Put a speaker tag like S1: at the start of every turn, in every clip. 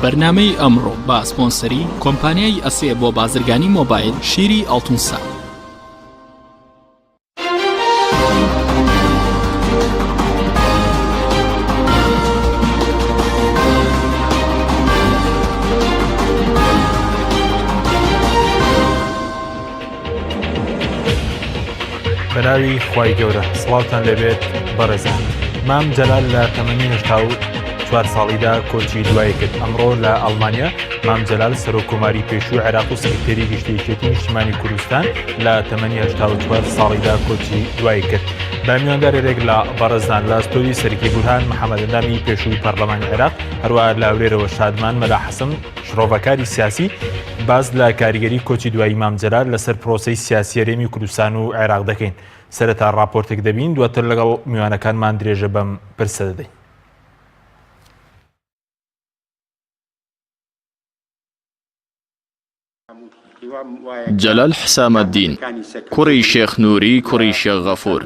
S1: بەرنامەی ئەمڕۆ بە سپۆنسەری کۆمپانیای ئەسێ بۆ بازرگانی مۆبایل شیری ئاڵتونسا.
S2: بەناوی خوای گەورە سڵاوتان لێبێت بەڕێزان مام جەلال لە تەمەنی 84 ساڵیدا کۆچی دوایی کرد ئەمڕۆ لە ئەڵمانیا مام جەلال سەرۆک کۆماری پێشووی عێراق و سکرتێری گشتی یەکێتی نیشتیمانی کوردستان لە تەمەنی 84 ساڵیدا کۆچی دوایی کرد بە میواندارێک لە بەڕێزان لە ستۆدی سەرکی بورهان محەممەد ئەندامی پێشووی پەرلەمانی عێراق هەروە لە هەولێرەوە شادمان مەلا حەسەن شڕۆڤەکاری سیاسی باس لە کاریگەری کۆچی دوایی مام جەلال لەسەر پرۆسەی سیاسی هەرێمی کوردستان و عێراق دەکەین. سەرەتا ڕاپۆرتێک دەبین دواتر لەگەڵ میوانەکانمان درێژە بەم پرسە دەدەین.
S3: جەلال حسامەدین، کوڕی شێخ نوری کوڕی شێخ غەفور،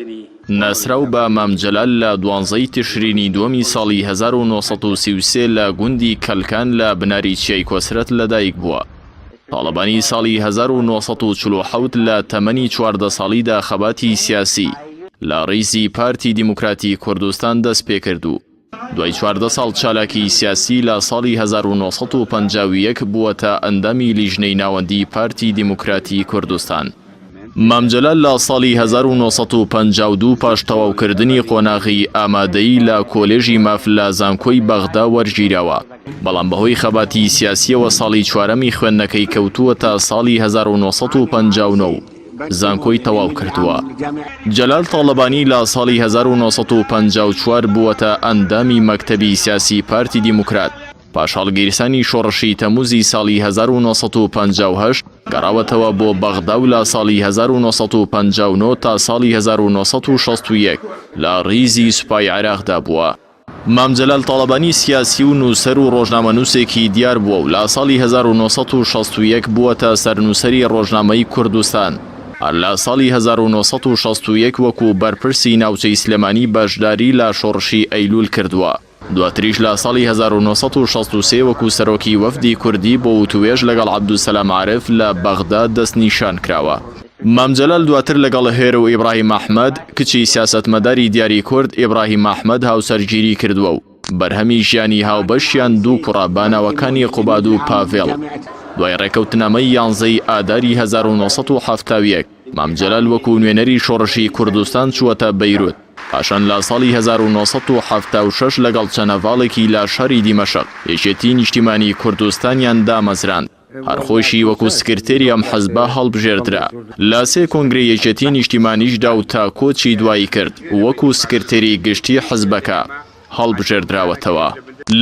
S3: ناسراو بە مام جەلال لە دوانزەی تشرینی دووەمی ساڵی 1933 لە گوندی کەلکان لە بناری چیای کۆسرەت لەدایک بووە. تاڵەبانی ساڵی 1947 لە تەمەنی 14 ساڵیدا خەباتی سیاسی لە ڕیزی پارتی دیموکراتی کوردستان دەستپێکرد و دوای 14 ساڵ چالاکیی سیاسی لە ساڵی 1951 بووەتە ئەندامی لیژنەی ناوەندیی پارتی دیموکراتی کوردستان. مام جەلال لە ساڵی 1952 پاش تەواوکردنی قۆناغی ئامادەیی لە کۆلێژی ماف لە زانکۆی بەغدا وەرگیراوە، بەڵام بەهۆی خەباتی سیاسییەوە ساڵی چوارەمی خوێندنەکەی کەوتووەتە ساڵی 1959. زانکۆی تەواو کردووە. جەلال تاڵەبانی لە ساڵی 1954 بووەتە ئەندامی مەکتەبی سیاسی پارتی دیموکرات، پاش هەڵگیرسانی شۆڕشی تەمووزی ساڵی 1958 گەڕاوەتەوە بۆ بەغدا و لە ساڵی 1959 تا ساڵی 1961 لە ڕیزی سوپای عێراقدا بووە. مام جەلال تاڵەبانی سیاسی و نووسەر و ڕۆژنامەنووسێکی دیار بووە و لە ساڵی 1961 بووەتە سەرنووسەری ڕۆژنامەی کوردستان. هەر لە ساڵی 1961 وەکوو بەرپرسی ناوچەی سلێمانی بەشداری لە شۆڕشی ئەیلوول کردووە. دواتریش لە ساڵی 1963 وەکوو سەرۆکی وەفدی کوردی بۆ وتووێژ لەگەڵ عەبدولسەلام عارف لە بەغدا دەستنیشان کراوە. مام جەلال دواتر لەگەڵ هێرو ئیبراهیم ئەحمەد، کچی سیاسەتمەداری دیاری کورد ئیبراهیم ئەحمەد هاوسەرگیری کردووە و بەرهەمی ژیانی هاوبەشیان دوو کوڕە بە ناوەکانی قوباد و پاڤێڵ. دوای ڕێکەوتنامەی یانزەی ئاداری 1971 مام جەلال وەکوو نوێنەری شۆڕشی کوردستان چووەتە بەیروت، پاشان لە ساڵی 1976 لەگەڵ چەند هەڤاڵێکی لە شاری دیمەشق یەکێتی نیشتیمانی کوردستانیان دامەزراند. هەر خۆیشی وەکو سکرتێری ئەم حزبە هەڵبژێردرا لە سێ کۆنگرەی یەکێتی نیشتیمانیشدا و تا کۆچی دوایی کرد وەکو سکرتێری گشتی حزبەکە هەڵبژێردراوەتەوە.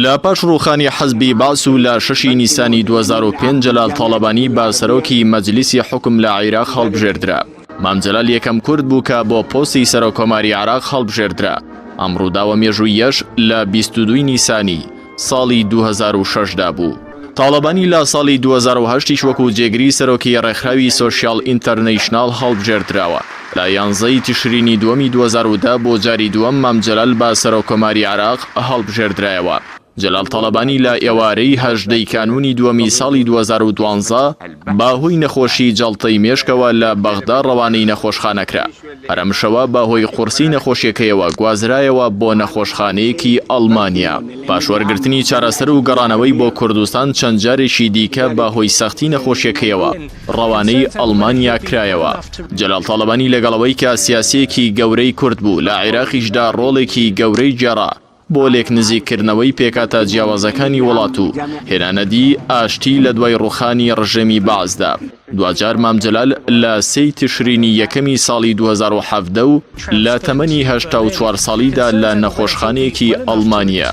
S3: لە پاش ڕووخانی حزبی بەعس و لە شەشی نیسانی 2005 جەلال تاڵەبانی بە سەرۆکی مەجلیسی حوکم لە عیراق هەڵبژێردرا. مام جەلال یەکەم کورد بوو کە بۆ پۆستی سەرۆککۆماری عێراق هەڵبژێردرا. ئەم ڕووداوە مێژووییەش لە 22 نیسانی ساڵی 2006 دا بوو. تاڵەبانی لە ساڵی 2008 یش وەکو جێگری سەرۆکی ڕێکخراوی سۆشیال ئینتەرنەیشناڵ هەڵبژێردراوە. لە یانزەی تشرینی دووەمی 2010 بۆ جاری دووەم مام جەلال بە سەرۆککۆماری عێراق هەڵبژێردرایەوە. جەلال تاڵەبانی لە ئێوارەی 18 ی کانوونی دووەمی ساڵی 2012 بە هۆی نەخۆشی جەڵتەی مێشکەوە لە بەغدا ڕەوانەی نەخۆشخانە کرا. هەر ئەم شەوە بە هۆی قورسی نەخۆشیەکەیەوە گوازرایەوە بۆ نەخۆشخانەیەکی ئەڵمانیا. پاش وەرگرتنی چارەسەر و گەڕانەوەی بۆ کوردستان چەند جارێکی دیکە بە هۆی سەختی نەخۆشیەکەیەوە ڕەوانەی ئەڵمانیا کرایەوە. جەلال تاڵەبانی لەگەڵ ئەوەی کە سیاسیەکی گەورەی کورد بوو لە عێراقیشدا ڕۆڵێکی گەورەی گێڕا بۆ لێکنزیککردنەوەی پێکهاتە جیاوازەکانی وڵات و هێنانەدی ئاشتی لە دوای ڕوخانی ڕژێمی بەعسدا. دواجار مام جەلال لە سێی تشرینی یەکەمی ساڵی 2017 و لە تەمەنی 84 ساڵیدا لە نەخۆشخانەیەکی ئەڵمانیا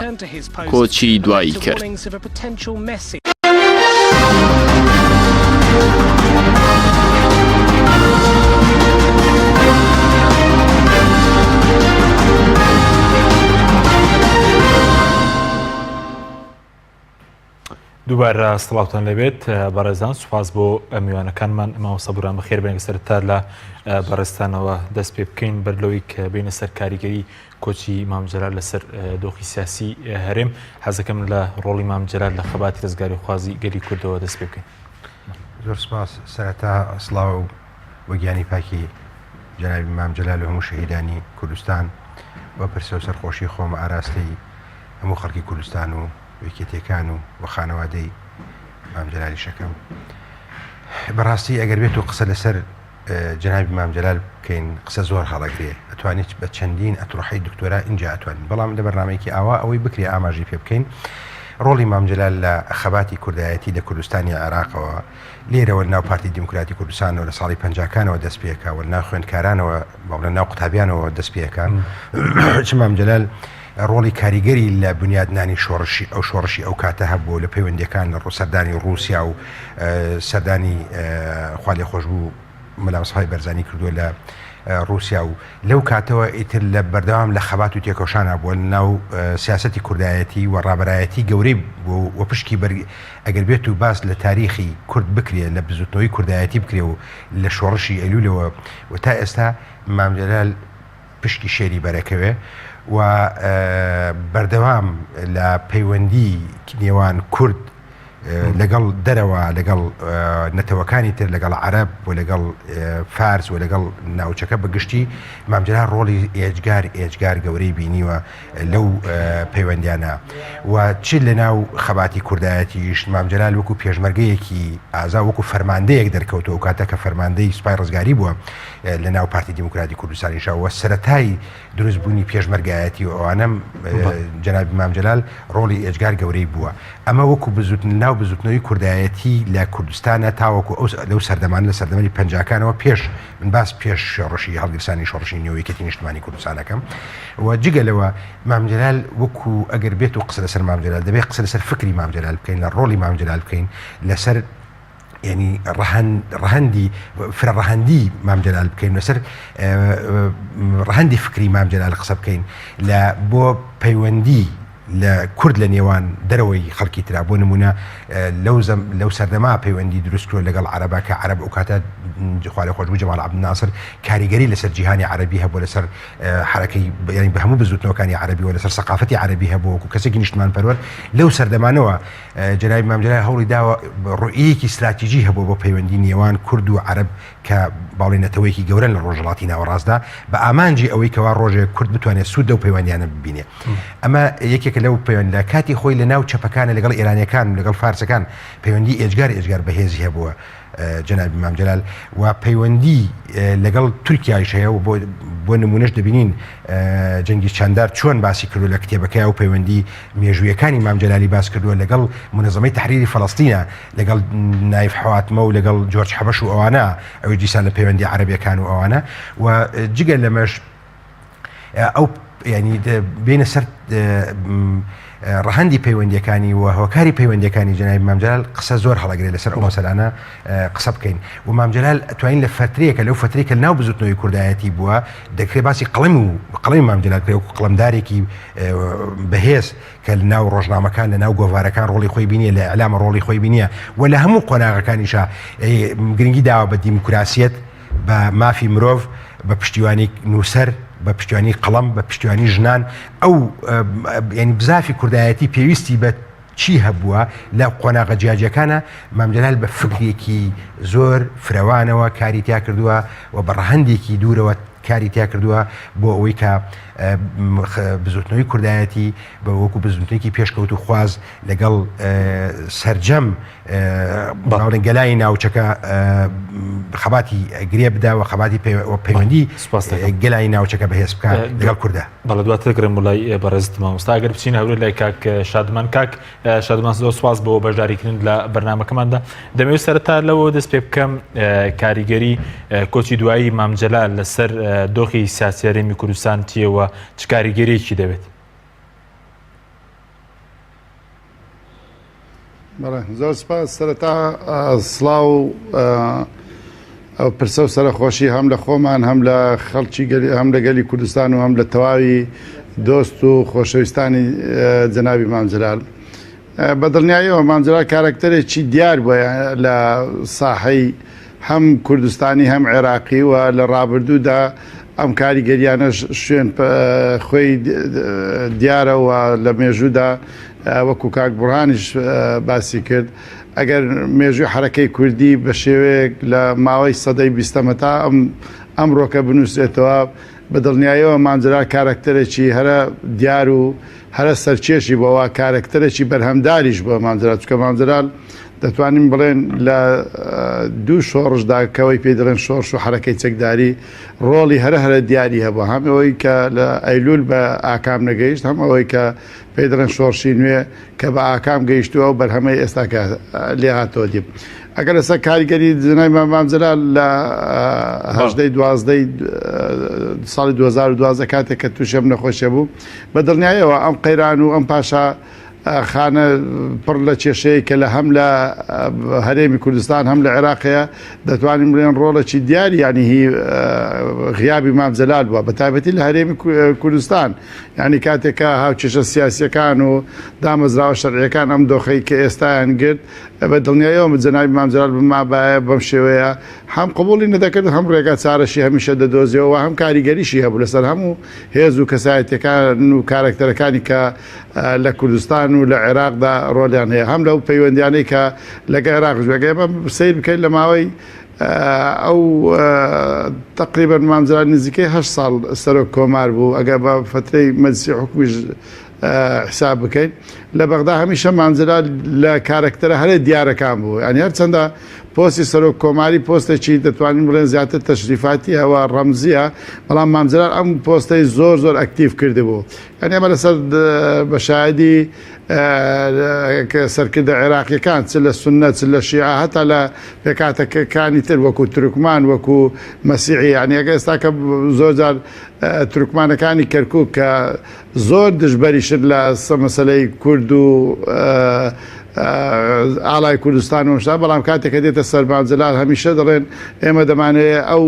S3: کۆچی دوایی کرد.
S2: دووبارە سڵاوتان لێبێت بەڕێزان سوپاس بۆ میوانەکانمان مامۆستا بوران بەخێر بێن سەرەتا لە بەڕێزتانەوە دەست پێ بکەین بەر لەوەی کە بینە سەر کاریگەری کۆچی مام جەلال لەسەر دۆخی سیاسی هەرێم حەزەکەم لە ڕۆڵی مام جەلال لە خەباتی ڕزگاریخوازی گەلی کوردەوە دەست پێ بکەین.
S4: زۆر سپاس سەرەتا سڵاو و گیانی پاکی جەنابی مام جەلال و هەموو شەهیدانی کوردستان و پرسە و سەرخۆشی خۆم ئاراستەی هەموو خەڵکی کوردستان و یەکێتیەکان و و خانەوادەی مام جەلالیش ئەکەم. بەڕاستی ئەگەر بێت و قسە لەسەر جەنابی مام جەلال بکەین قسە زۆر هەڵەگرێ ئەتوانیت بە چەندین ئەترۆحەی دکتۆرا ئینجا ئەتوانین بەڵام لە بەرنامەیەکی ئاوا ئەوەی بکرێ ئاماژەی پێ بکەین ڕۆڵی مام جەلال لە خەباتی کوردایەتی لە کوردستانی عێراقەوە لێرەوە ناو پارتی دیموکراتی کوردستانەوە لە ساڵی پەنجاکانەوە دەست پێکا و ناو خوێندکارانەوە باڵێ ناو قوتابیانەوە دەست پێکا چ مام جەلال ڕۆڵی کاریگەری لە بنیادنانی شۆڕشی ئەو شۆڕشی ئەو کاتە هەبوو لە پەیوەندیەکان لە سەردانی ڕووسیا و سەردانی خوالێخۆشبوو مەلا مستەفای بەرزانی کردووە لە ڕووسیا و لەو کاتەوە ئیتر لە بەردەوام لە خەبات و تێکۆشانە بووە لە ناو سیاسەتی کوردایەتی و ڕابەرایەتی گەورەی بوو و پشکی بەر ئەگەر بێت و باس لە تاریخی کورد بکرێ لە بزوتنەوەی کوردایەتی بکرێ و لە شۆڕشی ئەیلولەوە و تا ئێستا مام جەلال پشکی شێری بەرەکەوێ و بەردەوام لە پەیوەندی نێوان کورد لەگەڵ دەرەوە لەگەڵ نەتەوەکانی تر لەگەڵ عەرەب و لەگەڵ فارس و لەگەڵ ناوچەکە بەگشتی مام جەلال ڕۆڵی ئێجگار ئێجگار گەورەی بینیوە لەو پەیوەندیانە و چ لە ناو خەباتی کوردایەتیش مام جەلال وەکو پێشمەرگەیەکی ئازا وەکو فەرماندەیەک دەرکەوتووە ئەو کاتە کە فەرماندەی سوپای ڕزگاری بووە لە ناو پارتی دیموکراتی کوردستانیشا و سەرەتای دروست بوونی پێشمەرگایەتی و ئەوانەم جەنابی مام جەلال ڕۆڵی ئێجگار گەورەی بووە ئەمە وەکو بزوتن ناو بزوتنەوەی کوردایەتی لە کوردستانە تاوەکو ئەو لەو سەردەمان لە سەردەمەری پەنجاکانەوە پێش من باس پێش شۆڕشی هەڵگیرسانی شۆڕشی نوێ یەکێتی نیشتمانی کوردستانەکەم و جگە لەوە مام جەلال وەکو ئەگەر بێت و قسە لەسەر مام جەلال دەبێت قسە لەسەر فکری مام جەلال بکەین لە ڕۆڵی مام جەلال بکەین لەسەر ینی ڕەهەندی فرە ڕەهەندی مام جەلال بکەین لەسەر ڕەهەندی فکری مام جەلال قسە بکەین لە بۆ پەیوەندی لە کورد لە نێوان دەرەوەی خەڵکی ترا بۆ نمونە لەو زەم لەو سەردەما پەیوەندی دروست کرد لەگەڵ عەرەبا کە عەرەب ئەو کاتە خوالێ خۆشبوو جەمال عەبدولناسر کاریگەری لەسەر جیهانی عەرەبی هەبوو لەسەر حرەکەی یانی بە هەموو بزوتنەوەکانی عەرەبی و لەسەر سەقافەتی عەرەبی هەبوو وەکو کەسێکی نیشتمانپەروەر لەو سەردەمانەوە جەنابی مام جەلال هەوڵی داوە ڕوئیەکی ستراتیژی هەبوو بۆ پەیوەندی نێوان کورد و عەرەب کە باڵی نەتەوەیەکی گەورەن لە ڕۆژهەڵاتی ناوەڕاستدا بە ئامانجی ئەوەی کەوا ڕۆژێک کورد بتوانێت سوود لەو پەیوەندیانە ببینێ ئەمە یەکێکە لەو پەیوەند لە کاتی خۆی لە ناو چەپەکانە لەگەڵ ئێرانیەکان و لەگەڵ فارسەکان پەیوەندی ئێجگار ئێجگار بەهێزی هەبووە جەنابی مام جەلال و پەیوەندی لەگەڵ تورکیایش هەیە و بۆ نمونەش دەبینین جەنگیز چاندار چۆن باسی کردو لە کتێبەکەی و پەیوەندی مێژوویەکانی مام جەلالی باس کردووە لەگەڵ منەزەمەی تەحریری فەلەستینە لەگەڵ نایف حواتمە و لەگەڵ جۆرج حەبەش و ئەوانە ئەوی دیسان لە پەیوەندی عەرەبیەکان و ئەوانە و جگە لەمەش ئەو ینی بینە سەر ڕەهەندی پەیوەندیەکانی و هۆکاری پەیوەندیەکانی جەنابی مام جەلال قسە زۆر هەڵەگرێت لەسەر ئەو مەسەلانە قسە بکەین و مام جەلال توانین لە فەترەیەکە لەو فەترەی کە ناو بزوتنەوەی کوردایەتی بووە دەکرێت باسی قەڵەم و قەڵەمی مام جەلال بکرێت وەکو قەڵەمدارێکی بەهێز کە لە ناو ڕۆژنامەکان لە ناو گۆڤارەکان ڕۆڵی خۆی بینیە لە ئیعلامە ڕۆڵی خۆی بینیە و لە هەموو قۆناغەکانیشا گرنگی داوە بە دیموکراسیەت بە مافی مرۆڤ، بە پشتیوانی نووسەر، بە پشتیوانی قەڵەم، بە پشتیوانی ژنان، ئەو یانی بزافی کوردایەتی پێویستی بە چی هەبووە لە قۆناغە جیاجیەکانە مام جەلال بە فکرێکی زۆر فرەوانەوە کاری تیا کردووە و بە ڕەهەندێکی دوورەوە کاری تیا کردووە بۆ ئەوەی کە بزوتنەوەی کوردایەتی بە وەکو بزوتنێکی پێشکەوتوخواز لەگەڵ سەرجەم باڵێن گەلانی ناوچەکە خەباتی گرێ بدا و خەباتی پەیوەندی گەلانی ناوچەکە بەهێز بکات لەگەڵ کوردە.
S2: بەڵێ دواتر گرم وڵای بەڕێزت مامۆستا ئەگەر بچین هەولێر لای کاک شادمان کاک شادمان زۆر سواز بۆ بەشداریکردن لە بەرنمەکەماندا دەمەوێت سەرەتا لەوە دەست پێ بکەم کاریگەری کۆچی دوایی مام جەلال لەسەر دۆخی سیاسی هەرێمی کوردستان چییەوە چ کاریگەریەکی دەبێت؟
S5: بەڵێ زۆر سپاس سەرەتا سڵاو ئەو پرسە و سەرەخۆشی هەم لە خۆمان هەم لە خەڵکی گەلی هەم لە گەلی کوردستان و هەم لە تەواوی دۆست و خۆشەویستانی جەنابی مام جەلال. بە دڵنیاییەوە مام جەلال کارەکتەرێکی دیار بووە لە ساحەی هەم کوردستانی هەم عێراقی و لە ڕابردوودا ئەم کاریگەریانەش شوێن خۆی دیارە و لە مێژوودا وەکو کاک بوڕهانیش باسی کرد ئەگەر مێژووی حەرەکەی کوردی بە شێوەیەک لە ماوەی سەدەی بیستەمە تا ئەم ئەمڕۆکە بنووسرێتەوە بە دڵنیایەوە مام جەلال کارەکتەرێکی هەرە دیار و هەرە سەرکێشی بووە و کارەکتەرێکی بەرهەمداریش بووە مام جەلال چونکە مام جەلال دەتوانین بڵێن لە دوو شۆڕشدا کەوەی پێی دەڵێن شۆڕش و حەرەکەی چەکداری ڕۆڵی هەرە هەرە دیاری هەبوو هەم ئەوەی کە لە ئەیلول بە ئاکام نەگەیشت هەم ئەوەی کە پێی دەڵێن شۆڕشی نوێ کە بە ئاکام گەیشتووە ئەو بەرهەمەی ئێستا کە لێ هاتەوە دی. ئەگەر لەسەر کاریگەری جەنابی مام جەلال لە هەژدەی دوازدەی ساڵی 2012 کاتێک کە تووشی ئەم نەخۆشیە بوو بە دڵنیایەوە ئەم قەیران و ئەم پاشا خانە پڕ لە کێشەیە کە لە هەم لە هەرێمی کوردستان هەم لە عێراقەیە دەتوانین بڵێن ڕۆڵێکی دیاری یعنی هی غیابی مام جەلال بووە بە تایبەتی لە هەرێمی کوردستان یانی کاتێک کە هاوکێشە سیاسییەکان و دامەزراوە شەرعییەکان ئەم دۆخەی کە ئێستایان گرت، بە دڵنیاییەوە جەنابی مام جەلال بمابایە بەم شێوەیە هەم قبوڵی نەدەکرد و هەم ڕێگا چارەشی هەمیشە دەدۆزیەوە و هەم کاریگەریشی هەبوو لەسەر هەموو هێز و کەسایەتییەکان و کارەکتەرەکانی کە لە کوردستان و لە عێراقدا ڕۆڵیان هەیە هەم لەو پەیوەندیانەی کە لەگە عێراقیش بوو. ئەگەر ئێمە سەیر بکەین لە ماوەی ئەو تەقریبەن مام جەلال نزیکەی هەشت ساڵ سەرۆک کۆمار بوو ئەگەر بە فەترەی مەجلسی حکومیش حساب بکەین لە بەغدا هەمیشە مام جەلال لە کارەکتەرە هەرە دیارەکان بوو یانی هەرچەندە پۆستی سەرۆک کۆماری پۆستێکی دەتوانین بڵێن زیاتر تەشریفاتی هەوە ڕەمزیە بەڵام مام جەلال ئەم پۆستەی زۆر زۆر ئەکتیڤ کردبوو یانی ئەمە لەسەر بە شایدی سەرکردە عێراقیەکان چ لە سوننە چ لە شیعە هەتا لە پێکهاتەکانی تر وەکو تورکمان وەکو مەسیحی یانی ئەگەر ئێستا کە زۆر جار تورکمانەکانی کەرکک کە زۆر دژبەریشن لە مەسەلەی کورد و ئاڵای کوردستان و شتا بەڵام کاتێک کە دێتە سەر مام جەلال هەمیشە دەڵێن ئێمە دەمانەوێت ئەو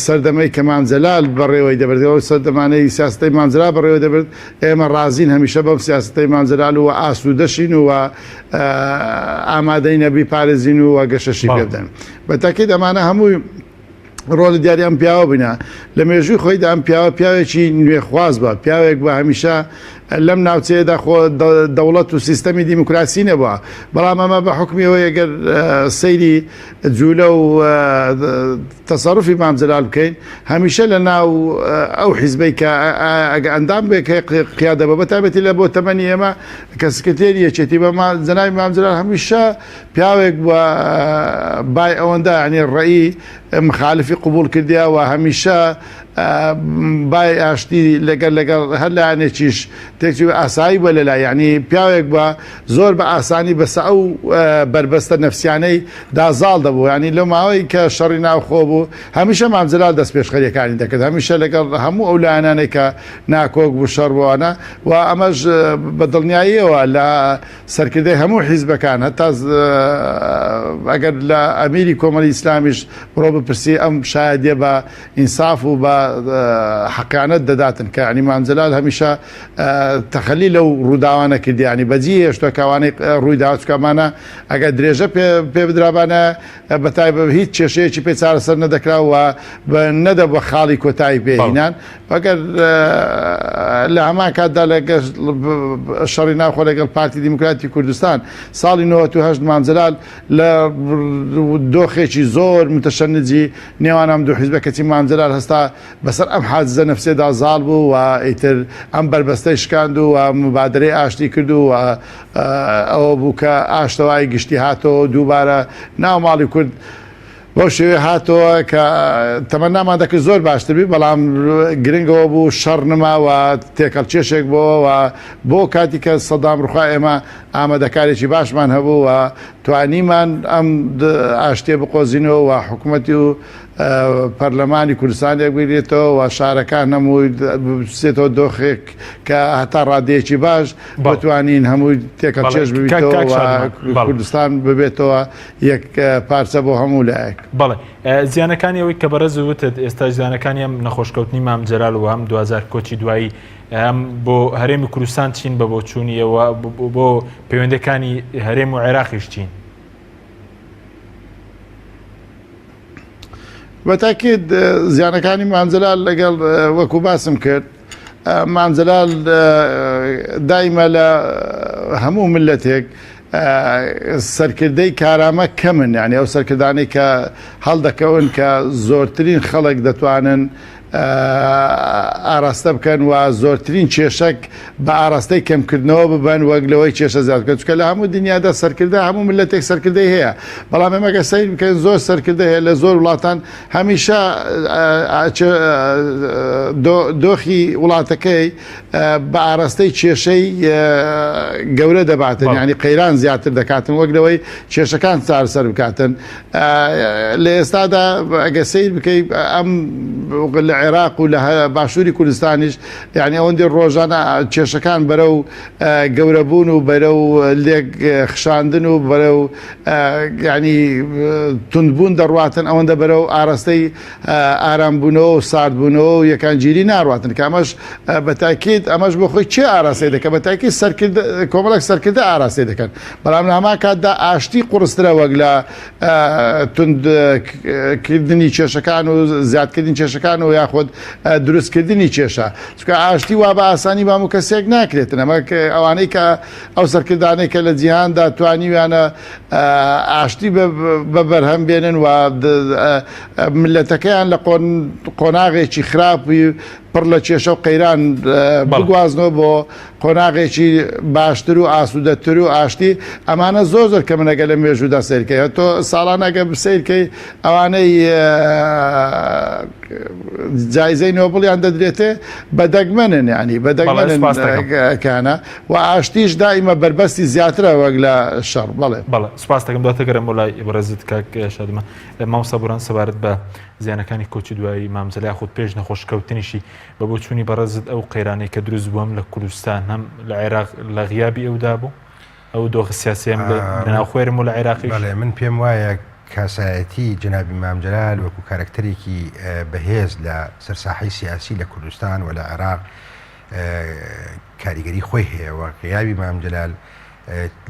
S5: سەردەمەی کە مام جەلال بەڕێوەی دەبرد، ئەو سەردەمانەی سیاسەتەی مام جەلال بەڕێوەی دەبرد، ئێمە ڕازین هەمیشە بەم سیاسەتەی مام جەلال و ئاسوودەشین و ئامادەینە بیپارێزین و گەشەشی پێ بدەن. بە تاکید ئەمانە هەمووی ڕۆڵی دیاری ئەم پیاوە بووینە. لە مێژووی خۆیدا ئەم پیاوە پیاوێکی نوێخواز بووە، پیاوێک بووە هەمیشە لەم ناوچەیەدا خۆ دەوڵەت و سیستەمی دیموکراسی نەبووە، بەڵام ئەمە بە حوکمی ئەوەی ئەگەر سەیری جوولە و تەسەروفی مام جەلال بکەین هەمیشە لە ناو ئەو حیزبەی کە ئەگە ئەندام بێ کە قیادە بە بەتایبەتی لە بۆ تەمەنی ئێمە کە سکرتێری یەکێتی بە جەنابی مام جەلال هەمیشە پیاوێک بووە بای ئەوەندە یعنی ڕەئی مخالفی قبوڵ کردیا و هەمیشە بای ئاشتی لەگەل لەگەڵ هەر لایەنێکیش تێکچوو ئاسایی بووە لەلای یعنی پیاوێک بووە زۆر بە ئاسانی بەسە ئەو بەربەستە نەفسیانەی دا زاڵ دەبوو یانی لەو ماوەی کە شەڕی ناوخۆ بوو هەمیشە مام جەلال دەستپێشخەریەکانی دەکرد هەمیشە لەگەڵ هەموو ئەو لایەنانەی کە ناکۆک بوو شەڕ بووانە و ئەمەش بە دڵنیاییەوە لە سەرکردەی هەموو حیزبەکان هەتا ئەگەر لە ئەمیری کۆمەڵی ئیسلامیش بڕۆ بپرسی ئەم شایەدیە بە ئینساف و بە حەقانەت دەداتن کە یانی مام جەلال هەمیشە تەخەلی لەو ڕووداوانە کردی ینی بەجی هێشتوە کەوانەی ڕوویدا چونکە ئەمانە ئەگەر درێژە پێ بدرابانە بەتایبەت هیچ کێشەیەکی پێ چارەسەر نەدەکرا و نەدەبووە خاڵی کۆتایی پێهینان ئەگەر لە هەمان کاتدا لە شەڕی ناوخۆ لەگەڵ پارتی دیموکراتی کوردستان ساڵی 98 مام جەلال لە دۆخێکی زۆر متەشەنجی نێوان ئەم دوو حیزبە کەچی مام جەلال هەستا بەسەر ئەم حاجزە نەفسیەدا زاڵ بوو و ئیتر ئەم بەربەستەی شکاند و موبادەرەی ئاشتی کرد و ئەوە بوو کە ئاشتەوایی گشتی هاتەوە دووبارە ناو ماڵی کورد بەو شێوەیە هاتەوە کە تەمەنامان دەکرد زۆر باشتر بی بەڵام گرنگەوە بوو شەڕ نما و تێکەڵکێشێک بۆوە و بۆ کاتی کە سەدام ڕوخا ئێمە ئامادەکارێکی باشمان هەبوو و توانیمان ئەم ئاشتیە بقۆزینەوە و حکوومەتی و پەرلەمانی کوردستان یەکبگرێتەوە و شارەکان هەمووی بچێتەوە دۆخێک کە هەتا ڕادەیەکی باش بتوانین هەمووی تێکەڵکێش ببیتەوە و کوردستان ببێتەوە یەک پارچە بۆ هەموو لایەک.
S2: بەڵێ زیانەکانی ئەوەی کە بەڕێز وتت ئێستا زیانەکانی ئەم نەخۆشکەوتنی مام جەلال و هەم دواجار کۆچی دوایی. هەم بۆ هەرێمی کوردستان چین بە بۆچوونیەوە بۆ پەیوەندەکانی هەرێم و عێراقیش چین؟
S5: بەتاکید زیانەکانی مام جەلال لەگەڵ وەکو باسم کرد مام جەلال دایمە لە هەموو ملەتێک سەرکردەی کارامە کەمن یعنی ئەو سەرکردانەی کە هەڵدەکەون کە زۆرترین خەڵک دەتوانن ئاراستە بکەن و زۆرترین کێشەک بە ئاراستەی کەمکردنەوە ببەن وەک لەوەی کێشە زیاد بکەن چونکە لە هەموو دنیادا سەرکردە هەموو ملەتێک سەرکردەی هەیە بەڵام ئێمە گەر سەیر بکەین زۆر سەرکردە هەیە لە زۆر وڵاتان هەمیشە دۆخی وڵاتەکەی بە ئاراستەی کێشەی گەورە دەباتن یعنی قەیران زیاتر دەکاتن وەک لەوەی کێشەکان چارەسەر بکاتن لە ئێستادا ئەگەر سەیر بکەی ئەم لە عێراق و لە باشووری کوردستانیش یعنی ئەوەندی ڕۆژانە کێشەکان بەرەو گەورەبوون و بەرەو لێک خشاندن و بەرەو ینی توندبوون دەڕاتن ئەوەندە بەرەو ئاراستەی ئارامبوونەوە و ساردبوونەوە و یەکانگیری ناڕاتن کە ئەمەش بە تاکید ئەمەش بۆ خۆی چێ ئاراستەی دەکە بە تاکی سەرکردە کۆمەڵێک سەرکردە ئاراستەی دەکەن بەڵام لە هەمان کاتدا ئاشتی قوڕسترە وەک لە توند کردنی کێشەکان و زیادکردنی کێشەکان و یاخود دروستکردنی کێشە چونکە ئاشتی وا بە ئاسانی بە هەموو کەسێک ناکرێتن ئەمە ئەوانەی کە ئەو سەرکردانەی کە لە جیهاندا توانیویانە ئاشتی بە بەرهەم بێنن و ملەتەکەیان لە قۆناغێکی خراپی پڕ لە کێشە و قەیران بگوازنەوە بۆ قۆناغێکی باشتر و ئاسوودەتر و ئاشتی ئەمانە زۆر زۆر کەمن ئەگەر لە مێژوودا سەیر کەی تۆ ساڵان ئەگەر سەیر کەی ئەوانەی جایزەی نۆبڵیان دەدرێتێ بە دەگمەنن یعنی بە دەگمەنن کانە و ئاشتیش دائیمە بەربەستی زیاترە وەک لە شەڕ بەڵێ
S2: بەڵێ سپاس دەکەم دواتر گەرم بۆ لای بەڕێزت کاک شادمە مامۆستا بوران سەبارەت بە زیانەکانی کۆچی دوایی مام جەلال یاخود پێش نەخۆشکەوتنیشی بە بۆچوونی بەڕێزت ئەو قەیرانەی کە دروست بوو هەم لە کوردستان هەم لە عێراق لە غیابی ئەودا بوو ئەو دۆخە سیاسیە هەم لە ناوخۆی هەرێم و لە عێراقیش؟
S4: بەڵێ من پێم وایە کەسایەتی جەنابی مام جەلال وەکو کارەکتەرێکی بەهێز لە سەر ساحەی سیاسی لە کوردستان و لە عێراق کاریگەری خۆی هەیە و غیابی مام جەلال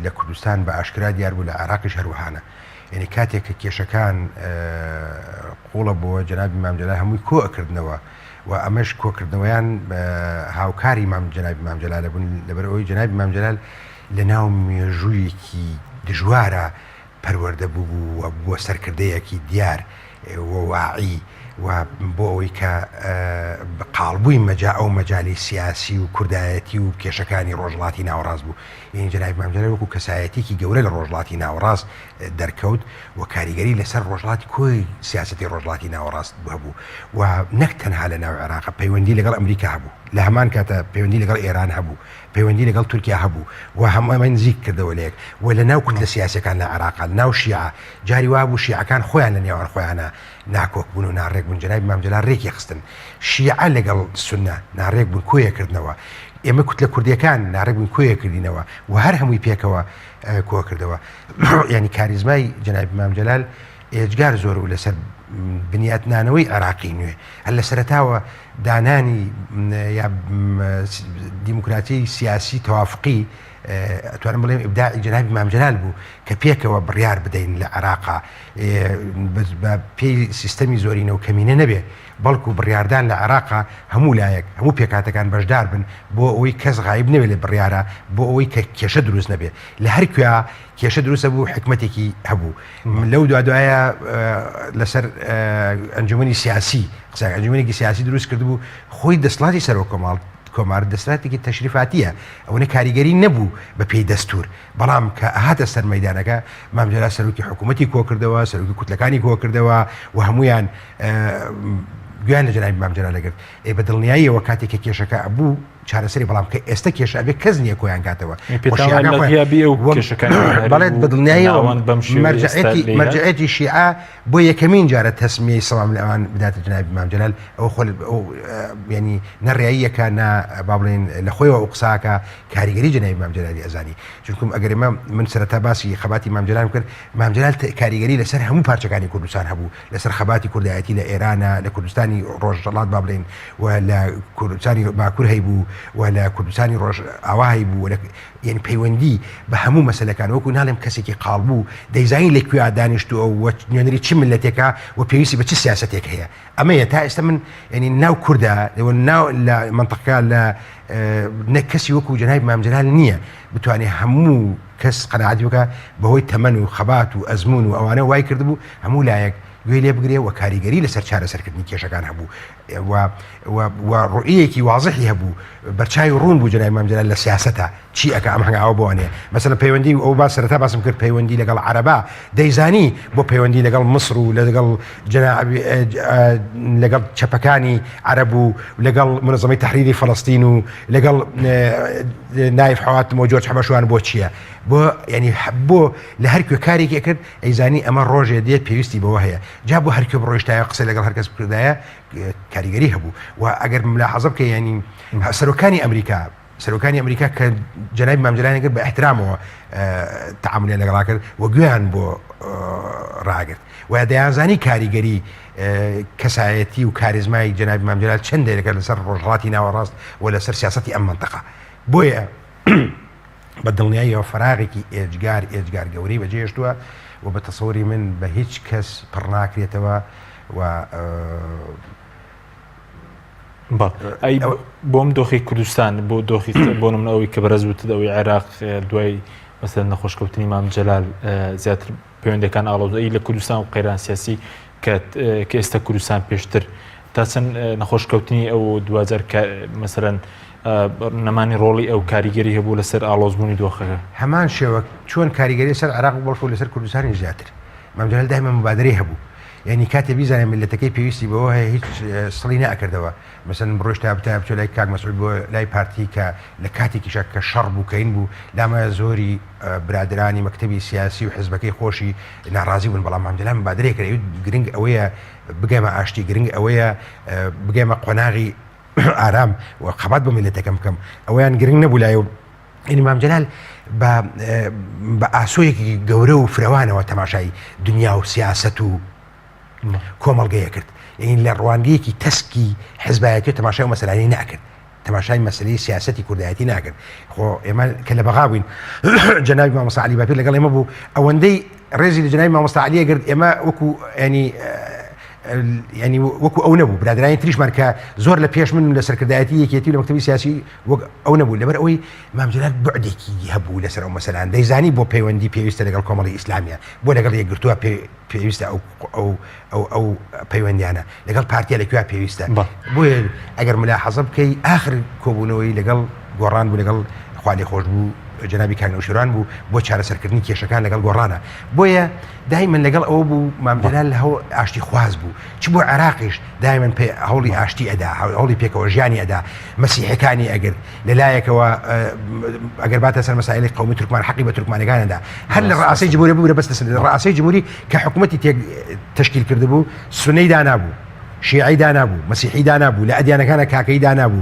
S4: لە کوردستان بە ئاشکرا دیار بوو لە عێراقیش هەروەهانە یعنی کاتێک کە کێشەکان قوڵە بۆ جەنابی مام جەلال هەمووی کۆ ئەکردنەوە و ئەمەش کۆکردنەوەیان هاوکاری مام جەنابی مام جەلالە بوون لەبەر ئەوەی جەنابی مام جەلال لە ناو مێژوویەکی دژوارە پەروەردە بووبوو و بووە سەرکردەیەکی دیار و واعی و بۆ ئەوەی کە قاڵبووی مەجا ئەو مەجالی سیاسی و کوردایەتی و کێشەکانی ڕۆژهەڵاتی ناوەڕاست بوو. یەعنی جەنابی مام جەلال وەکوو کەسایەتییەکی گەورە لە ڕۆژهەڵاتی ناوەڕاست دەرکەوت و کاریگەری لەسەر ڕۆژهەڵاتی کۆی سیاسەتی ڕۆژهەڵاتی ناوەڕاست هەبوو و نەک تەنها لە ناو عێراق پەیوەندی لەگەڵ ئەمریکا هەبوو لە هەمان کاتە پەیوەندی لەگەڵ ئێران هەبوو پەیوەندی لەگەڵ تورکیا هەبوو و هەمووی نزیک کردەوە لە یەک و لە ناو کوتلە سیاسیەکان لە عێراق لە ناو شیعە جاری وا بوو شیعەکان خۆیان لە نێوان خۆیانا ناکۆک بوون و ناڕێک بوون جەنابی مام جەلال رێکی خستن شیعە لەگەڵ سوننە ناڕێک بوون کۆیە کردنەوە ئێمە کوتلە کوردیەکان ناڕێک بوون کۆیە کردینەوە و هەر هەمووی پێکەوە کۆ کردەوە یعنی کاریزمای جەنابی مام جەلال ئێجگار زۆر بوو لەسەر بنیاتنانەوەی عێراقی نوێ هەر لە سەرەتاوە دانانی یا دیموکراتی سیاسی تەوافقی ئەتوانم بڵێم ئیبداعی جەنابی مام جەلال بوو کە پێکەوە بڕیار بدەین لە عێراقا بە پێی سیستەمی زۆرینە و کەمینە نەبێ بەڵکو بڕیاردان لە عێراقا هەموو لایەک هەموو پێکاتەکان بەشدار بن بۆ ئەوەی کەس غایب نەبێت لە بڕیارە بۆ ئەوەی کە کێشە دروست نەبێ لە هەر کوێ کێشە دروستە بوو حکمتێکی هەبوو لەو دوادوایە لەسەر ئەنجومەنی سیاسی قسە ئەنجومەنێکی سیاسی دروست کردبوو خۆی دەسڵاتی سەرۆک کۆماڵ کۆمار دەسراتێکی تەشریفاتیە ئەوەنە کاریگەری نەبوو بە پێی دەستور بەڵام کە هاتە سەر مەدانەکە مام جەلال سەرۆکی حکوومەتی کۆکردەوە سەرۆکی کوتلەکانی کۆکردەوە و هەمویان گویان لە جەنابی مام جەلال لەگرت ئێ بە دڵنیاییەوە کاتێک کە کێشەکە ئەبوو چارەسەری بەڵام کە ئێستا کێشە ئەبێ کەس نییە کۆیان کاتەوە بەڵێت بە دڵنیاییەوە مەرجعێتی شیعە بۆ یەکەمین جارە تەسمیەی سەڵام لە ئەوان بداتە جنابی مام جەلال ئەو خۆ ینی نەڕیاییەکە نا با بڵێن لە خۆیەوە ئەو قساکە کاریگەری جنابی مام جەلالی ئەزانی چونکم ئەگەر ئێمە من سەرەتا باسی خەباتی مام جەلالم کرد مام جەلال کاریگەری لەسەر هەموو پارچەکانی کوردستان هەبوو لەسەر خەباتی کوردایەتی لە ئێرانە لە کوردستانی ڕۆژهەڵات با بڵێین و لە کوردستانی باکوور هەیبوو. و لە کوردستانی ڕۆژئاوا هەیبوو و لە یانی پەیوەندی بە هەموو مەسەلەکان وەکو ناڵێم کەسێکی قاڵ بوو دەیزانی لە کوێ دانیشتووە و نوێنەری چ میللەتێکە و پێویستی بە چ سیاسەتێک هەیە ئەمەیە تا ئێستا من یعنی ناو کوردە ناو لە منطقەکە لە نە کەسی وەکو جەنابی مام جەلال نییە بتوانێت هەموو کەس قەناعەتی بکە بەهۆی تەمەن و خەبات و ئەزمون و ئەوانە وای کردبوو هەموو لایەک گوێی لێ بگرێ و کاریگەری لەسەر چارەسەرکردنی کێشەکان هەبوو و و و ڕوئیەکی وازحی هەبوو بەرچاوی ڕوون بوو جەنابی مام جەلال لە سیاسەتە چی ئەکا ئەم هەنگاوە بۆ ئەنێ مەسەلەن پەیوەندی ئەو با سەرەتا باسم کرد پەیوەندی لەگەڵ عەرەبا دەیزانی بۆ پەیوەندی لەگەڵ مصر و لەگەڵ جەنابی لەگەڵ چەپەکانی عەرەب و لەگەڵ منەزەمەی تەحریری فەڵەستین و لەگەڵ نایف حواتم و جۆرج حەبەشوان بۆ چییە بۆ ینی بۆ لە هەر کوێ کارێکی کرد ئەیزانی ئەمە ڕۆژێ دێت پێویستی بەوە هەیە جا بۆ هەرکوێ بڕۆیشتایە قسە لەگەڵ هەرکەس بکردایە کاریگەری هەبوو و ئەگەر ملاحەزە بکە ینی سەرۆکانی ئەمریکا سەرۆکانی ئەمریکا کە جەنابی مام جەلالیان کرد بە ئیحترامەوە تەعامولیان لەگەڵا کرد و گوێیان بۆ ڕاگرت و دەیانزانی کاریگەری کەسایەتی و کاریزمای جەنابی مام جەلال چەندێک لەسەر ڕۆژهەڵاتی ناوەڕاست و لەسەر سیاسەتی ئەم مەنتەقە بۆیە بە دڵنیاییەوە فەراغێکی ئێجگار ئێجگار گەورەی بەجێهێشتووە و بە تەسەوری من بە هیچ کەس پڕ ناکرێتەوە و
S2: ئەی بۆم دۆخی کوردستان بۆ دۆخی بۆ من ئەوەی کە بەرز وتت ئەوەی عێراق دوای مەسەر نەخۆشکەوتنی مام جەلال زیاتر پەیوەندەکان ئاڵۆز ئەی لە کوردستان و قەیران سیاسی کە کە ئێستا کوردستان پێشتر تا چەند نەخۆشکەوتنی ئەو دوجار مەسەرەن نەمانی ڕۆڵی ئەو کاریگەری هەبوو لەسەر ئاڵۆزبوونی دۆخەکە
S4: هەمان شێوە چۆن کاریگەری سەر عراق بەڵکو لەسەر کوردستانی زیاتر مام جەلال دایمە مبادرەی هەبوو یعنی کاتێ بیزانێ میللەتەکەی پێویستی بەوە هەیە هیچ سڵی نەئەکردەوە مەسەلەن بڕۆیشتایە بتایە بچۆ لای کاک مەسعود بۆ لای پارتی کە لە کاتێکیشا کە شەڕ بوو کەین بوو لامە زۆری برادرانی مەکتەبی سیاسی و حزبەکەی خۆشی ناڕازی بوون بەڵام مام جەلال مبادرەی کرد ئەیوت گرنگ ئەوەیە بگەمە ئاشتی گرنگ ئەوەیە بگەمە قۆناغی ئارام و خەبات بۆ میللەتەکەم بکەم ئەوەیان گرنگ نەبوو لای یعنی مام جەلال بە بە ئاسۆیەکی گەورە و فرەوانەوە تەماشای دنیا و سیاسەت و کۆمەڵگەیە کرد یعنی لە ڕوانگەیەکی تەسکی حزبایەتی تەماشای و مەسەلانی ناکرد تەماشای مەسلەی سیاستی کوردایەتی ناکرد خۆ ئێمە کە لە بەغا بووین جەنابی مامۆستا عەلی باپیر لەگەڵ ئێمە بوو ئەوەندەی ڕێزی لە جەنابی مامۆستا عەلی گرت ئێمە وەکو ینی ینی وەکو ئەو نەبوو برادرانی تریشمان کە زۆر لە پێش من لە سەرکردایەتی یەکێتی و لە مەکتەبی سیاسی وەک ئەو نەبوو لەبەر ئەوەی مام جەلال بوعدێکی هەبوو لەسەر ئەو مەسەلان دەیزانی بۆ پەیوەندی پێویستە لەگەڵ کۆمەڵی ئیسلامیە بۆ لەگەڵ یەکگرتووە پێویستە ئەو ئەو ئەو ئەو پەیوەندیانە لەگەڵ پارتیا لە کوێ پێویستە بۆیە ئەگەر ملاحەزە بکەی ئاخر کۆبوونەوەی لەگەڵ گۆڕان بوو لەگەڵ خوا لێخۆش بوو جەنابی کاک نەوشیروان بوو بۆ چارەسەرکردنی کێشەکان لەگەڵ گۆڕانە بۆیە دایمەن لەگەڵ ئەوە بوو مام جەلال هەوڵ ئاشتی خواز بوو چ بۆ عێراقیش دایمەن پێ هەوڵی ئاشتی ئەدا هەوڵی پێکەوە ژیانی ئەدا مەسیحەکانی ئەگرت لە لایەکەوە ئەگەر باتە سەر مەسایلی قومی تورکمان حەقی بە تورکمانەکان ئەدا هەر لە ڕاسەی جمهوری ببورە بەس لەسەر ڕاسەی جمهوری کە حکوومەتی تێک تشکیل کردبوو سونەی دانابوو شیعی دانابوو مەسیحی دانابوو لە ئەدیانەکانە کاکەی دانابوو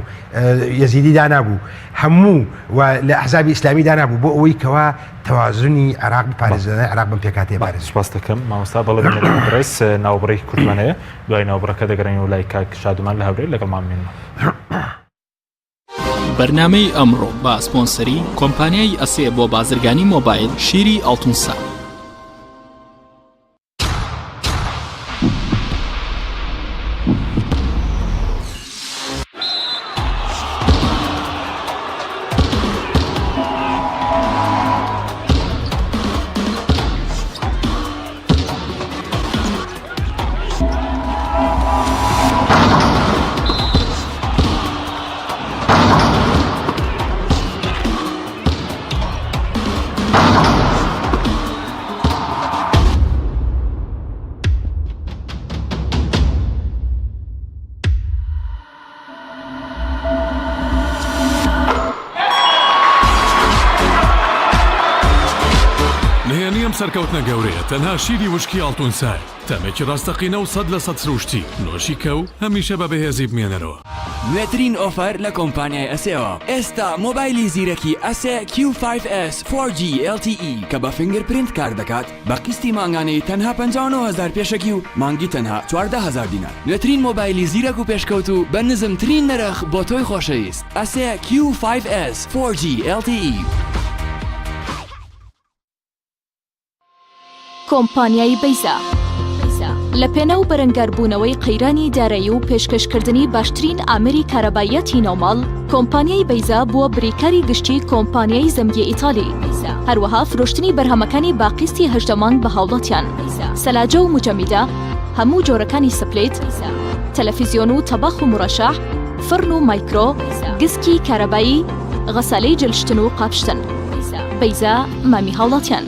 S4: یەزیدی دانابوو هەموو و لە ئەحزابی ئیسلامی دانابوو بۆ ئەوەی کەوا تەوازنی عێراق بپارێزێت عێراق بەم پێکهاتەیە بارێزێت.
S2: سوپاست دەکەم مامۆستا بەڵێ بینەرانی بەڕێز ناوبڕێکی کورتمان هەیە دوای ناوبڕەکە دەگەڕێینەوە لای کاک شادومان لە هەولێر لەگەڵمان بمێنەوە.
S1: بەرنامەی ئەمڕۆ بە سپۆنسەری کۆمپانیای ئەسێ بۆ بازرگانی مۆبایل شیری ئاڵتونسا.
S6: سەرکەوتنە گەورەیە تەنها شیری وشکی ئاڵتونسایە، تامێکی ڕاستەقینە و 100% سروشتی، نۆشی کە و هەمیشە بە بەهێزی بمێنەرەوە.
S7: نوێترین ئۆفەر لە کۆمپانیای ئەسێوە، ئێستا مۆبایلی زیرەکی ئەسێ کیو فایڤ ئێس فۆر جی ئێڵ تی ئی کە بە fingerprint کار دەکات بە قیستی مانگانەی تەنها 59 هەزار پێشەکی و مانگی تەنها 14 هەزار دینار. نوێترین مۆبایلی زیرەک و پێشکەوتوو بە نزمترین نرخ بۆ تۆی خۆشەویست ئەسێ کیو فایڤ ئێس فۆر جی ئێڵ تی ئی.
S8: کۆمپانیای بەیزا لە پێناو بەرەنگاربوونەوەی قەیرانی دارایی و پێشکەشکردنی باشترین ئامێری کارەباییاتی ناوماڵ، کۆمپانیای بەیزا بووە بریکاری گشتی کۆمپانیای زەمگی ئیتالی. هەروەها فرۆشتنی بەرهەمەکانی بە قیستی 18 مانگ بە هاوڵاتیان. سەلاجە و موجەمیدە، هەموو جۆرەکانی split، تەلەفیزیۆن و تەباخ و مورەشەح، فڕن و مایکرۆ، گسکی کارەبایی، غەسالەی جلشتن و قاپشتن. بەیزا، مامی هاوڵاتیان.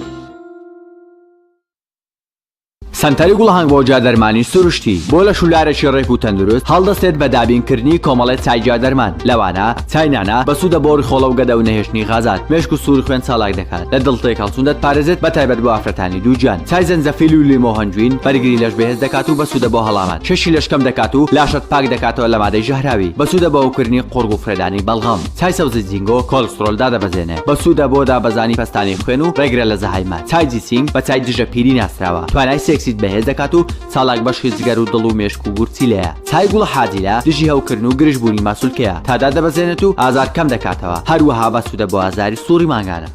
S9: سەنتەری گوڵهانگ بۆ گیادەرمانی سروشتی بۆ لەش و لارێکی ڕێک و تەندروست هەڵدەستێت بە دابینکردنی کۆمەڵێ چای گیادەرمان لەوانە چای نانا بەسوودە بۆ ڕیخۆڵە و گەدە و نەهێشتنی غازات مێشک و سووری خوێن چالاک دەکات لە دڵ تێکهەڵچوون دەتپارێزێت بەتایبەت بۆ ئافرەتانی دووگیان چای زەنجەفیل و لیمۆ هەنجوین بەرگری لەش بەهێز دەکات و بەسوودە بۆ هەڵامان کێشی لەش کەم دەکات و لاشەت پاک دەکاتەوە لە مادەی ژەهراوی بەسوودە بۆ هەوکردنی قوڕگ و فرێدانی بەڵغەم. چای سەوزی جینگۆ کۆلسترۆل دادەبەزێنێ، بەسوودە بۆ دابەزانی پەستانی خوێن و ڕێگرە لە زەهایمەر. چای جیسینگ بە چای دژە پیری ناسراوە، توانای سێکسیت بەهێز دەکات و چالاک بەشی جگەر و دڵ و مێشک و گورچیلەیە. چای گوڵە حاجیلە دژی هەوکردن و گرژبوونی ماسولکەیە، تا دادەبەزێنێت و ئازار کەم دەکاتەوە، هەروەها بەسوودە بۆ ئازاری سوڕی مانگانە.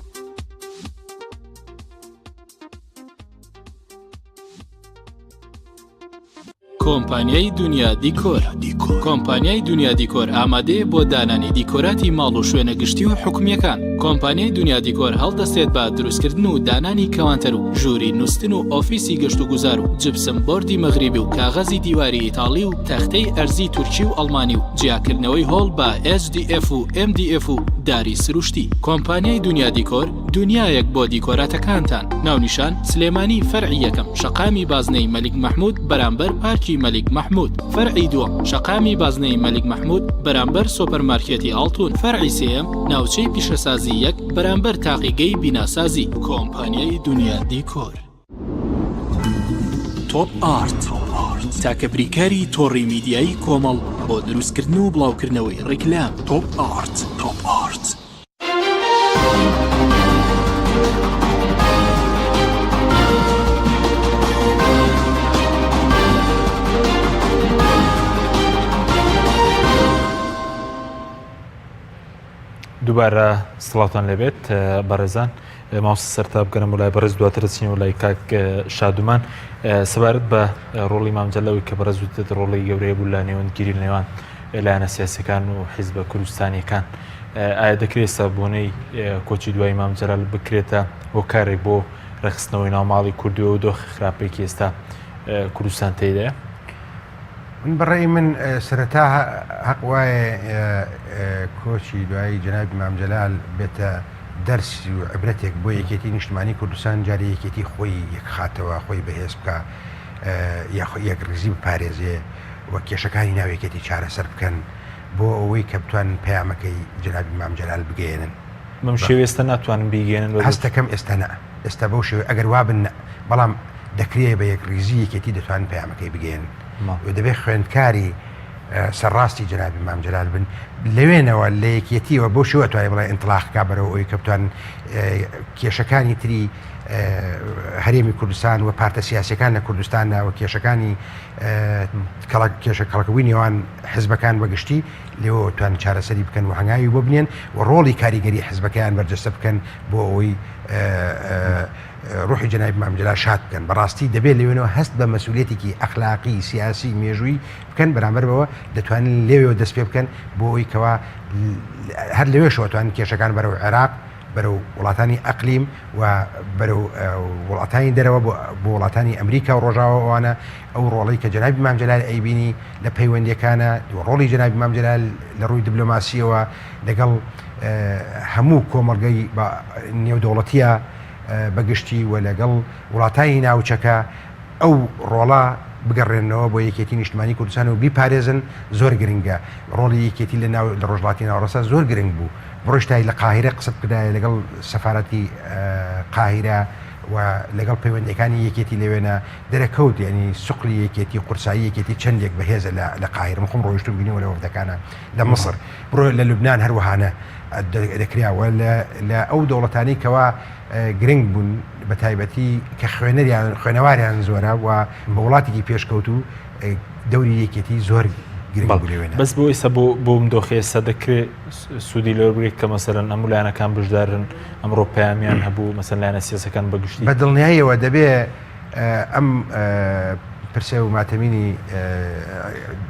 S1: کۆمپانیای دونیا دیکۆر کۆمپانیای دونیا دیکۆر ئامادەیە بۆ دانانی دیکۆراتی ماڵ و شوێنە گشتی و حکومییەکان. کۆمپانیای دونیا دیکۆر هەڵدەستێت بە دروستکردن و دانانی کەوانتەر و ژووری نوستن و ئۆفیسی گەشتوگوزار و جپسم بۆردی مەغریبی و کاغەزی دیواری ئیتاڵی و تەختەی ئەرزی تورکی و ئەڵمانی و جیاکردنەوەی هۆڵ بە HDF و MDF و داری سروشتی. کۆمپانیای دونیا دیکۆر دونیایەک بۆ دیکۆراتەکانتان. ناونیشان، سلێمانی فەرعی یەکەم، شەقامی بازنەی مەلیک مەحمود بەرامبەر پارکی مەلیک مەحمود. فەرعی دووەم، شەقامی بازنەی مەلیک مەحمود بەرامبەر سۆپەرمارکێتی ئاڵتون. فەرعی سێیەم، ناوچەی پیشەسازی یەک بەرامبەر تاقیگەی بیناسازی. کۆمپانیای دونیا دیکۆر. تۆپ ئارت، تاکە بریکاری تۆڕی میدیایی کۆمەڵ بۆ دروستکردن و بڵاوکردنەوەی ڕیکلام. تۆپ ئارت. تۆپ ئارت.
S2: دووبارە سڵاوتان لێبێت بەڕێزان ماوسە سەرتا بگەرم و لای بەڕێز دواتر دەچین و لای کاک شادومان سەبارەت بە ڕۆڵی مامجلەوەی کە بەڕێز وتت ڕۆڵی گەورەیە بوو لە نێوەندگیری لە نێوان لایەنە سیاسەکان و حیزبە کوردستانیەکان ئایا دەکرێت ئێستا بۆنەی کۆچی دوای مام جەلال بکرێتە هۆکارێک بۆ ڕێکخستنەوەی ناوماڵی کوردی و دۆخی خراپێکی ئێستا کوردستان تێیدایە؟
S4: من بەڕێی من سەرەتا هەق وایە کۆچی دوایی جەنابی مام جەلال بێتە دەرس و عبرەتێک بۆ یەکێتی نیشتمانی کوردستان جارێ یەکێتی خۆی یەکخاتەوە خۆی بەهێز بکە یەکڕیزی بپارێزێ و کێشەکانی ناو یەکێتی چارەسەر بکەن بۆ ئەوەی کە بتوانن پەیامەکەی جەنابی مام جەلال بگەیەنن.
S2: بەم شێوەیە ئێستا ناتوانن بیگەیەنن بە
S4: هەست دەکەم ئێستا نا، ئێستا بەو شێوەیە ئەگەر وابن نا، بەڵام دەکرێ بە یەکڕیزی یەکێتی دەتوانن پەیامەکەی بگەیەنن و دەبێ خوێندکاری سەرڕاستی جەنابی مام جەلال بن لەوێنەوە لە یەکێتیەوە بەو شێوە توانێ بڵێ ئینتڵاق کا بەرەو ئەوەی کە بتوانن کێشەکانی تری هەرێمی کوردستان و پارتە سیاسەکان لە کوردستاندا و کێشەکانی کەڵک کێشە کەڵکبووی نێوان حزبەکان بە گشتی لێوە توان چارەسەری بکەن و هەنگاوی بۆ بنێن و ڕۆڵی کاریگەری حزبەکەیان بەرجەستە بکەن بۆ ئەوەی ڕوحی جەنابی مام جەلال شاد بکەن بەڕاستی دەبێت لەوێنەوە هەست بە مەسئولیەتێکی ئەخلاقی سیاسی مێژووی بکەن بەرامبەر بەوە دەتوانن لێوێەوە دەست پێ بکەن بۆ ئەوەی کەوا هەر لەوێشەوە توان کێشەکان بەرەو عێراق بەرەو وڵاتانی ئەقلیم و بەرەو وڵاتانی دەرەوە بۆ وڵاتانی ئەمریکا و ڕۆژاوا ئەوانە ئەو ڕۆڵەی کە جەنابی مام جەلال ئەیبینی لە پەیوەندیەکانە و ڕۆڵی جەنابی مام جەلال لە ڕووی دبلۆماسیەوە لەگەڵ هەموو کۆمەڵگەی نێودەوڵەتیە بەگشتی و لەگەڵ وڵاتانی ناوچەکە ئەو ڕۆڵە بگەڕێننەوە بۆ یەکێتی نیشتمانی کوردستان و بیپارێزن زۆر گرنگە ڕۆڵی یەکێتی لە ناو لە ڕۆژهەڵاتی ناوەڕاستدا زۆر گرنگ بوو بڕۆشتای لە قاهیرە قسە بکردایە لەگەڵ سەفارەتی قاهیرە. و لەگەڵ پەیوەندیەکانی یەکێتی لەوێنە دەرەکەوت یعنی سوقلی یەکێتی قورسایی یەکێتی چەندێک بەهێزە لە لە قاهیرە من خۆم ڕۆیشتوم بینیوە لە وەفدەکانە لە مصر بڕۆ لە لوبناان هەروەهانە دەکرا و لە ئەو دەوڵەتانی کەوا گرنگ بوون بە تایبەتی کە خوێنەریان خوێنەواریان زۆرە و بە وڵاتێکی پێشکەوتوو دەوری یەکێتی زۆر گرنگ بوو لەوێنە.
S2: بەس بۆ ئێستا بۆ بۆم دۆخی ئێستا دەکرێت سوودی لەوە بگرێت کە مەسەلەن هەموو لایەنەکان بشدارن ئەمڕۆ پەیامیان هەبوو مەسەلەن لایەنە سیاسەکان بە گشتی.
S4: بە دڵنیاییەوە دەبێ ئەم پرسە و ماتەمینی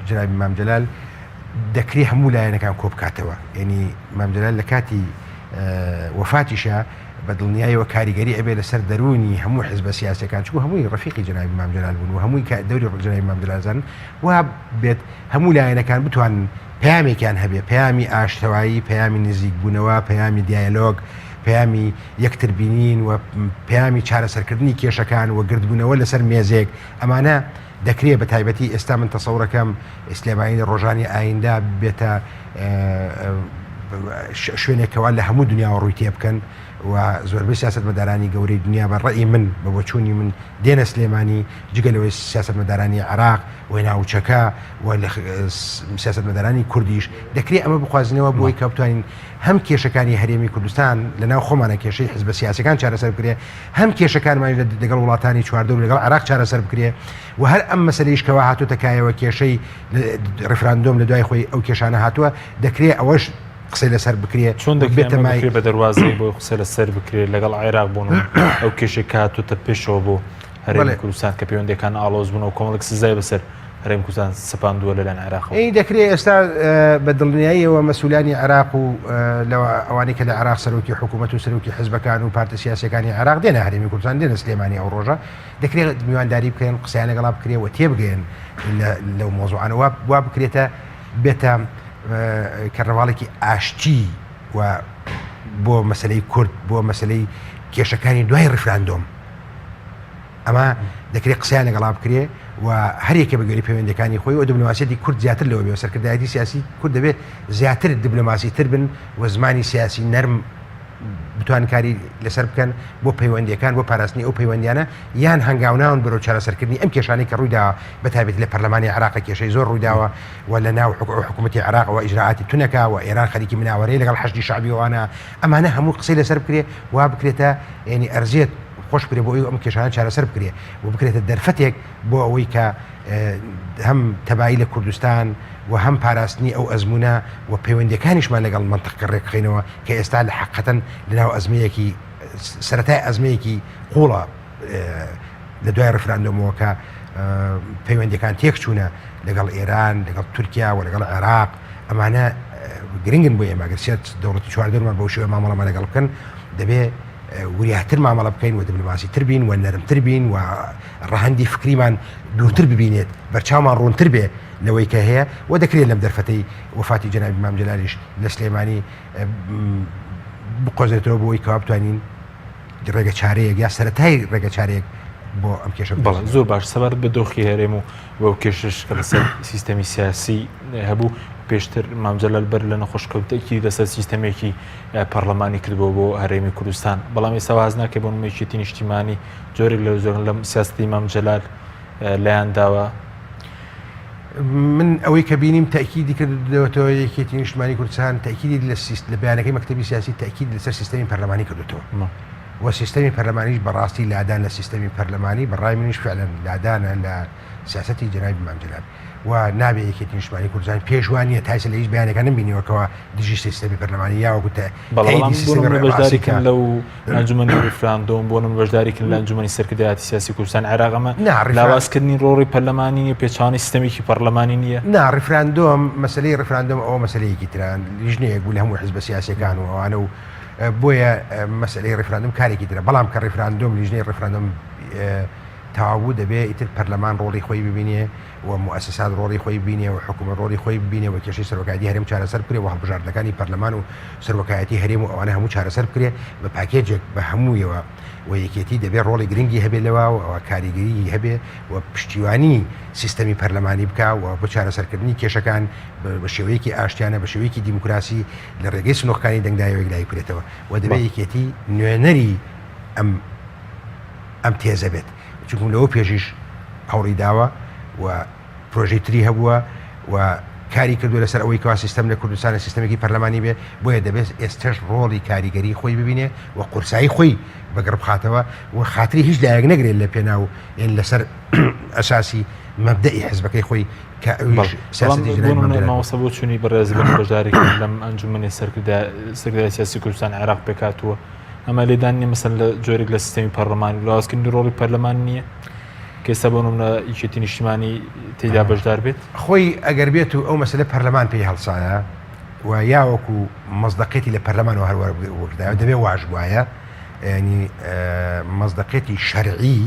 S4: جەنابی مام جەلال دەکرێ هەموو لایەنەکان کۆ بکاتەوە یعنی مام جەلال لە کاتی وەفاتیشا بە دڵنیایەوە کاریگەری ئەبێ لەسەر دەروونی هەموو حزبە سیاسیەکان چونکو هەمووی ڕەفیقی جەنابی مام جەلال بوون و هەمووی کە دەوری جەنابی مام جەلال زانن وا بێت هەموو لایەنەکان بتوانن پەیامێکیان هەبێ پەیامی ئاشتەوایی پەیامی نزیکبوونەوە پەیامی دیالۆگ پەیامی یەکتر بینین و پەیامی چارەسەرکردنی کێشەکان و گردبوونەوە لەسەر مێزێک ئەمانە دەکرێ بە تایبەتی ئێستا من تەسەورەکەم سلێمانی لە ڕۆژانی ئایندە بێتە شوێنێکەوە لە هەموو دنیاوە ڕووی تێ بکەن و زۆربەی سیاسەتمەدارانی گەورەی دنیا بە ڕەئی من بە بۆچوونی من دێنە سلێمانی جگە لەوەی سیاسەتمەدارانی عێراق و ناوچەکە و سیاسەتمەدارانی کوردیش دەکرێت ئەمە بخوازنەوە بۆی کە بتوانین هەم کێشەکانی هەرێمی کوردستان لە ناو خۆمانە کێشەی حزبە سیاسەکان چارەسەر بکرێ هەم کێشەکانمانی لەگەڵ وڵاتانی چواردەور لەگەڵ عێراق چارەسەر بکرێ و هەر ئەم مەسەلەیش کەوا هاتۆتە کایەوە کێشەی ڕیفراندۆم لە دوای خۆی ئەو کێشانە هاتووە دەکرێ ئەوەش قسەی لەسەر بکرێ
S2: چۆن دەکرێت بێتە بە دەواازەی بۆ قسە لەسەر بکرێت لەگەڵ عێراق بوون ئەو کێشێک کە هاتوتە پێشەوە بۆ هەرێمی کوردستان کە پەیوەندەکان ئاڵۆز بوون و کۆمەڵک سزای بەسەر هەرێم کوردستان سەپاندووە لەلایەن عێراقەوە.
S4: ئەی دەکرێ ئێستا بە دڵنیاییەوە مەسولانی عێراق و ئەوانەی کە لە عێراق سەرۆکی حکوومەت و سەرۆکی حزبەکان و پارتە سیاسیەکانی عێراق دێنە هەرێمی کوردستان دێنە سلێمانی ئەو ڕۆژە دەکرێت میوانداری بکەن قسەیان لەگەڵا بکرێ و تێبگەن لەو مۆزوعانە وا بکرێتە بێتە کەرنەڤاڵێکی ئاشتی و بۆ مەسلەی کورد بۆ مەسلەی کێشەکانی دوای ڕیفراندۆم ئەمە دەکرێت قسەیان لەگەڵا بکرێ و هەر یەکە بە گوێرەی پەیوەندیەکانی خۆی و دبلۆماسیەتی کورد زیاتر لەوە بێ و سەرکردایەتی سیاسی کورد دەبێت زیاتر دبلۆماسی تر بن و زمانی سیاسی نەرم بتوان کاری لەسەر بکەن بۆ پەیوەندیەکان بۆ پاراستنی ئەو پەیوەندیانە یان هەنگاوناون بەرەو چارەسەرکردنی ئەم کێشانەی کە ڕوویدا بە تایبەتی لە پەرلەمانی عێراق کێشەی زۆر ڕوویداوە و لە ناو حکوومەتی عێراقەوە ئیجرائاتی تونەکە و ئێران خەریکی مناوەرەیە لەگەڵ حەشدی شەعبی وانە ئەمانە هەموو قسەی لەسەر بکرێ وا بکرێتە یعنی ئەرزێت خۆش بکرێت بۆ ئەوەی ئەم کێشانە چارەسەر بکرێت و بکرێتە دەرفەتێک بۆ ئەوەی کە هەم تەبایی لە کوردستان و هەم پاراستنی ئەو ئەزمونە و پەیوەندیەکانیشمان لەگەڵ مەنتقەکە ڕێکخەینەوە کە ئێستا لە حەقەتەن لەناو ئەزمەیەکی سەرەتای ئەزمەیەکی قوڵە لە دوای ڕفراندۆمەوە کە پەیوەندیەکان تێک چوونە لەگەڵ ئێران لەگەڵ تورکیا و لەگەڵ عێراق ئەمانە گرنگن بۆ ئێمە گەر سیات دەوڵەتی چواردەورمان بەو شێوە مامەڵەمان لەگەڵ بکەن دەبێ وریاتر مامەڵە بکەین و دیبلۆماسی تر بین و نەرمتر بین و ڕەهەندی فکریمان دوورتر ببینێت بەرچاومان ڕوونتر بێ لەوەی کە هەیە و دەکرێت لەم دەرفەتەی وەفاتی جەنابی مام جەلالیش لە سلێمانی بقۆزێتەوە بۆی کەوا بتوانین ڕێگە چارەیەک یا سەرەتای ڕێگە چارەیەک بۆ ئەم کێشە
S2: بەڵێ زۆر باش سەبارەت بە دۆخی هەرێم و بەو کێشەش کە لەسەر سیستەمی سیاسی هەبوو پێشتر مام جەلال بەر لە نەخۆشکەوتێکی لەسەر سیستەمێکی پەرلەمانی کردبووە بۆ هەرێمی کوردستان بەڵام ئێستا واز ناکەی بۆ نموونە یەکێتی نیشتیمانی جۆرێک لە زۆر لەم سیاستی مام جەلال لایان داوە
S4: من ئەوەی کە بینیم تاکیدی کردوەتەوە یەکێتی نیشتمانی کوردستان تاکیدی لە سیست لە بەیانەکەی مەکتەبی سیاسی تاکید لەسەر سیستەمی پەرلەمانی کردوتەوە و سیستەمی پەرلەمانیش بەڕاستی لادان لە سیستەمی پەرلەمانی بەڕای منیش فعلەن لادانە لە سیاسەتی جەنابی مام جەلال و نابێ یەکێتی نیشتمانی کوردستان پێش وا نییە تایسە لە هیچ بەیانێکا نەمبینیوە کەوا دژی سیستەمی پەرلەمانی یا وەکو تە
S2: بەڵام
S4: تەئیدی
S2: بۆ
S4: سیستەمی
S2: نمونە
S4: ڕاسی
S2: بەشداری
S4: کە
S2: کردن لەو ئەنجومەنی ڕیفراندۆم بۆ نمونە بەشداری کردن لە ئەنجومەنی سەرکردایەتی سیاسی کوردستان عێراق ئەمە
S4: نا ڕیفرا
S2: لاوازکردنی ڕۆڵی پەرلەمانی نییە پێچەوانەی سیستەمێکی پەرلەمانی نییە
S4: نا ڕیفراندۆم مەسەلەی ڕیفراندۆم ئەوە مەسەلەیەکی ترە لیژنەیەک بوو لە هەموو حزبە سیاسیەکان و ئەوانە و بۆیە مەسەلەی ڕیفراندۆم کارێکی ترە بەڵام کە ڕیفراندۆم لیژنەی ڕیفراندۆم تەواو بوو دەبێ ئیتر پەرلەمان ڕۆڵی خۆی ببینێ و موئەسەسات ڕۆڵی خۆی ببینێ و حکوومەت ڕۆڵی خۆی ببینێ و کێشەی سەرۆکایەتی هەرێم چارەسەر بکرێ و هەڵبژاردنەکانی پەرلەمان و سەرۆکایەتی هەرێم و ئەوانە هەموو چارەسەر بکرێ بە پاکێجێک بە هەموویەوە و یەکێتی دەبێ ڕۆڵی گرنگی هەبێ لەوە و کاریگەریی هەبێ و پشتیوانی سیستەمی پەرلەمانی بکا و بۆ چارەسەرکردنی کێشەکان بە شێوەیەکی ئاشتیانە بە شێوەیەکی دیموکراسی لە ڕێگەی سنووقەکانی دەنگدایەوە یەکلایی بکرێتەوە و دەبێ یەکێتی نوێنەری ئەم. ئەم تێزە بێت چونکم لەوە پێشیش هەوڵی داوە و پرۆژەی تری هەبووە و کاری کردو لەسەر ئەوەی کەوا سیستەم لە کوردستانە سیستەمێکی پەرلەمانی بێ بۆیە دەبێت ئێستش ڕۆڵی کاریگەری خۆی ببینێ و قورسایی خۆی بەگەڕ بخاتەوە و خاتری هیچ لایەک نەگرێت لە پێناو یان لەسەر ئەساسی مەبدەئی حزبەکەی خۆی کە ئەویش سیاسەتی جەنابی مام جەلال بوو.
S2: مامۆستا بۆچوونی بەڕێز بە بەشداریکردن لەم ئەنجومەنی سەرکردایەتی سیاسی کوردستان عێراق پێکهاتووە ئەمە لێدان نییە مەسەن لە جۆرێک لە سیستەمی پەرلەمانی و لاوازکردنی ڕۆڵی پەرلەمان نییە کە ئێستا بۆ نمونە یەکێتی نیشتیمانی تێدا بەشدار بێت؟
S4: خۆی ئەگەر بێت و ئەو مەسەلە پەرلەمان پێی هەڵسایە و یاوەکو مەزدەقێتی لە پەرلەمانەوە هەر وەربگردایە دەبێ واش بوایە ینی مەزدەقێتی شەرعی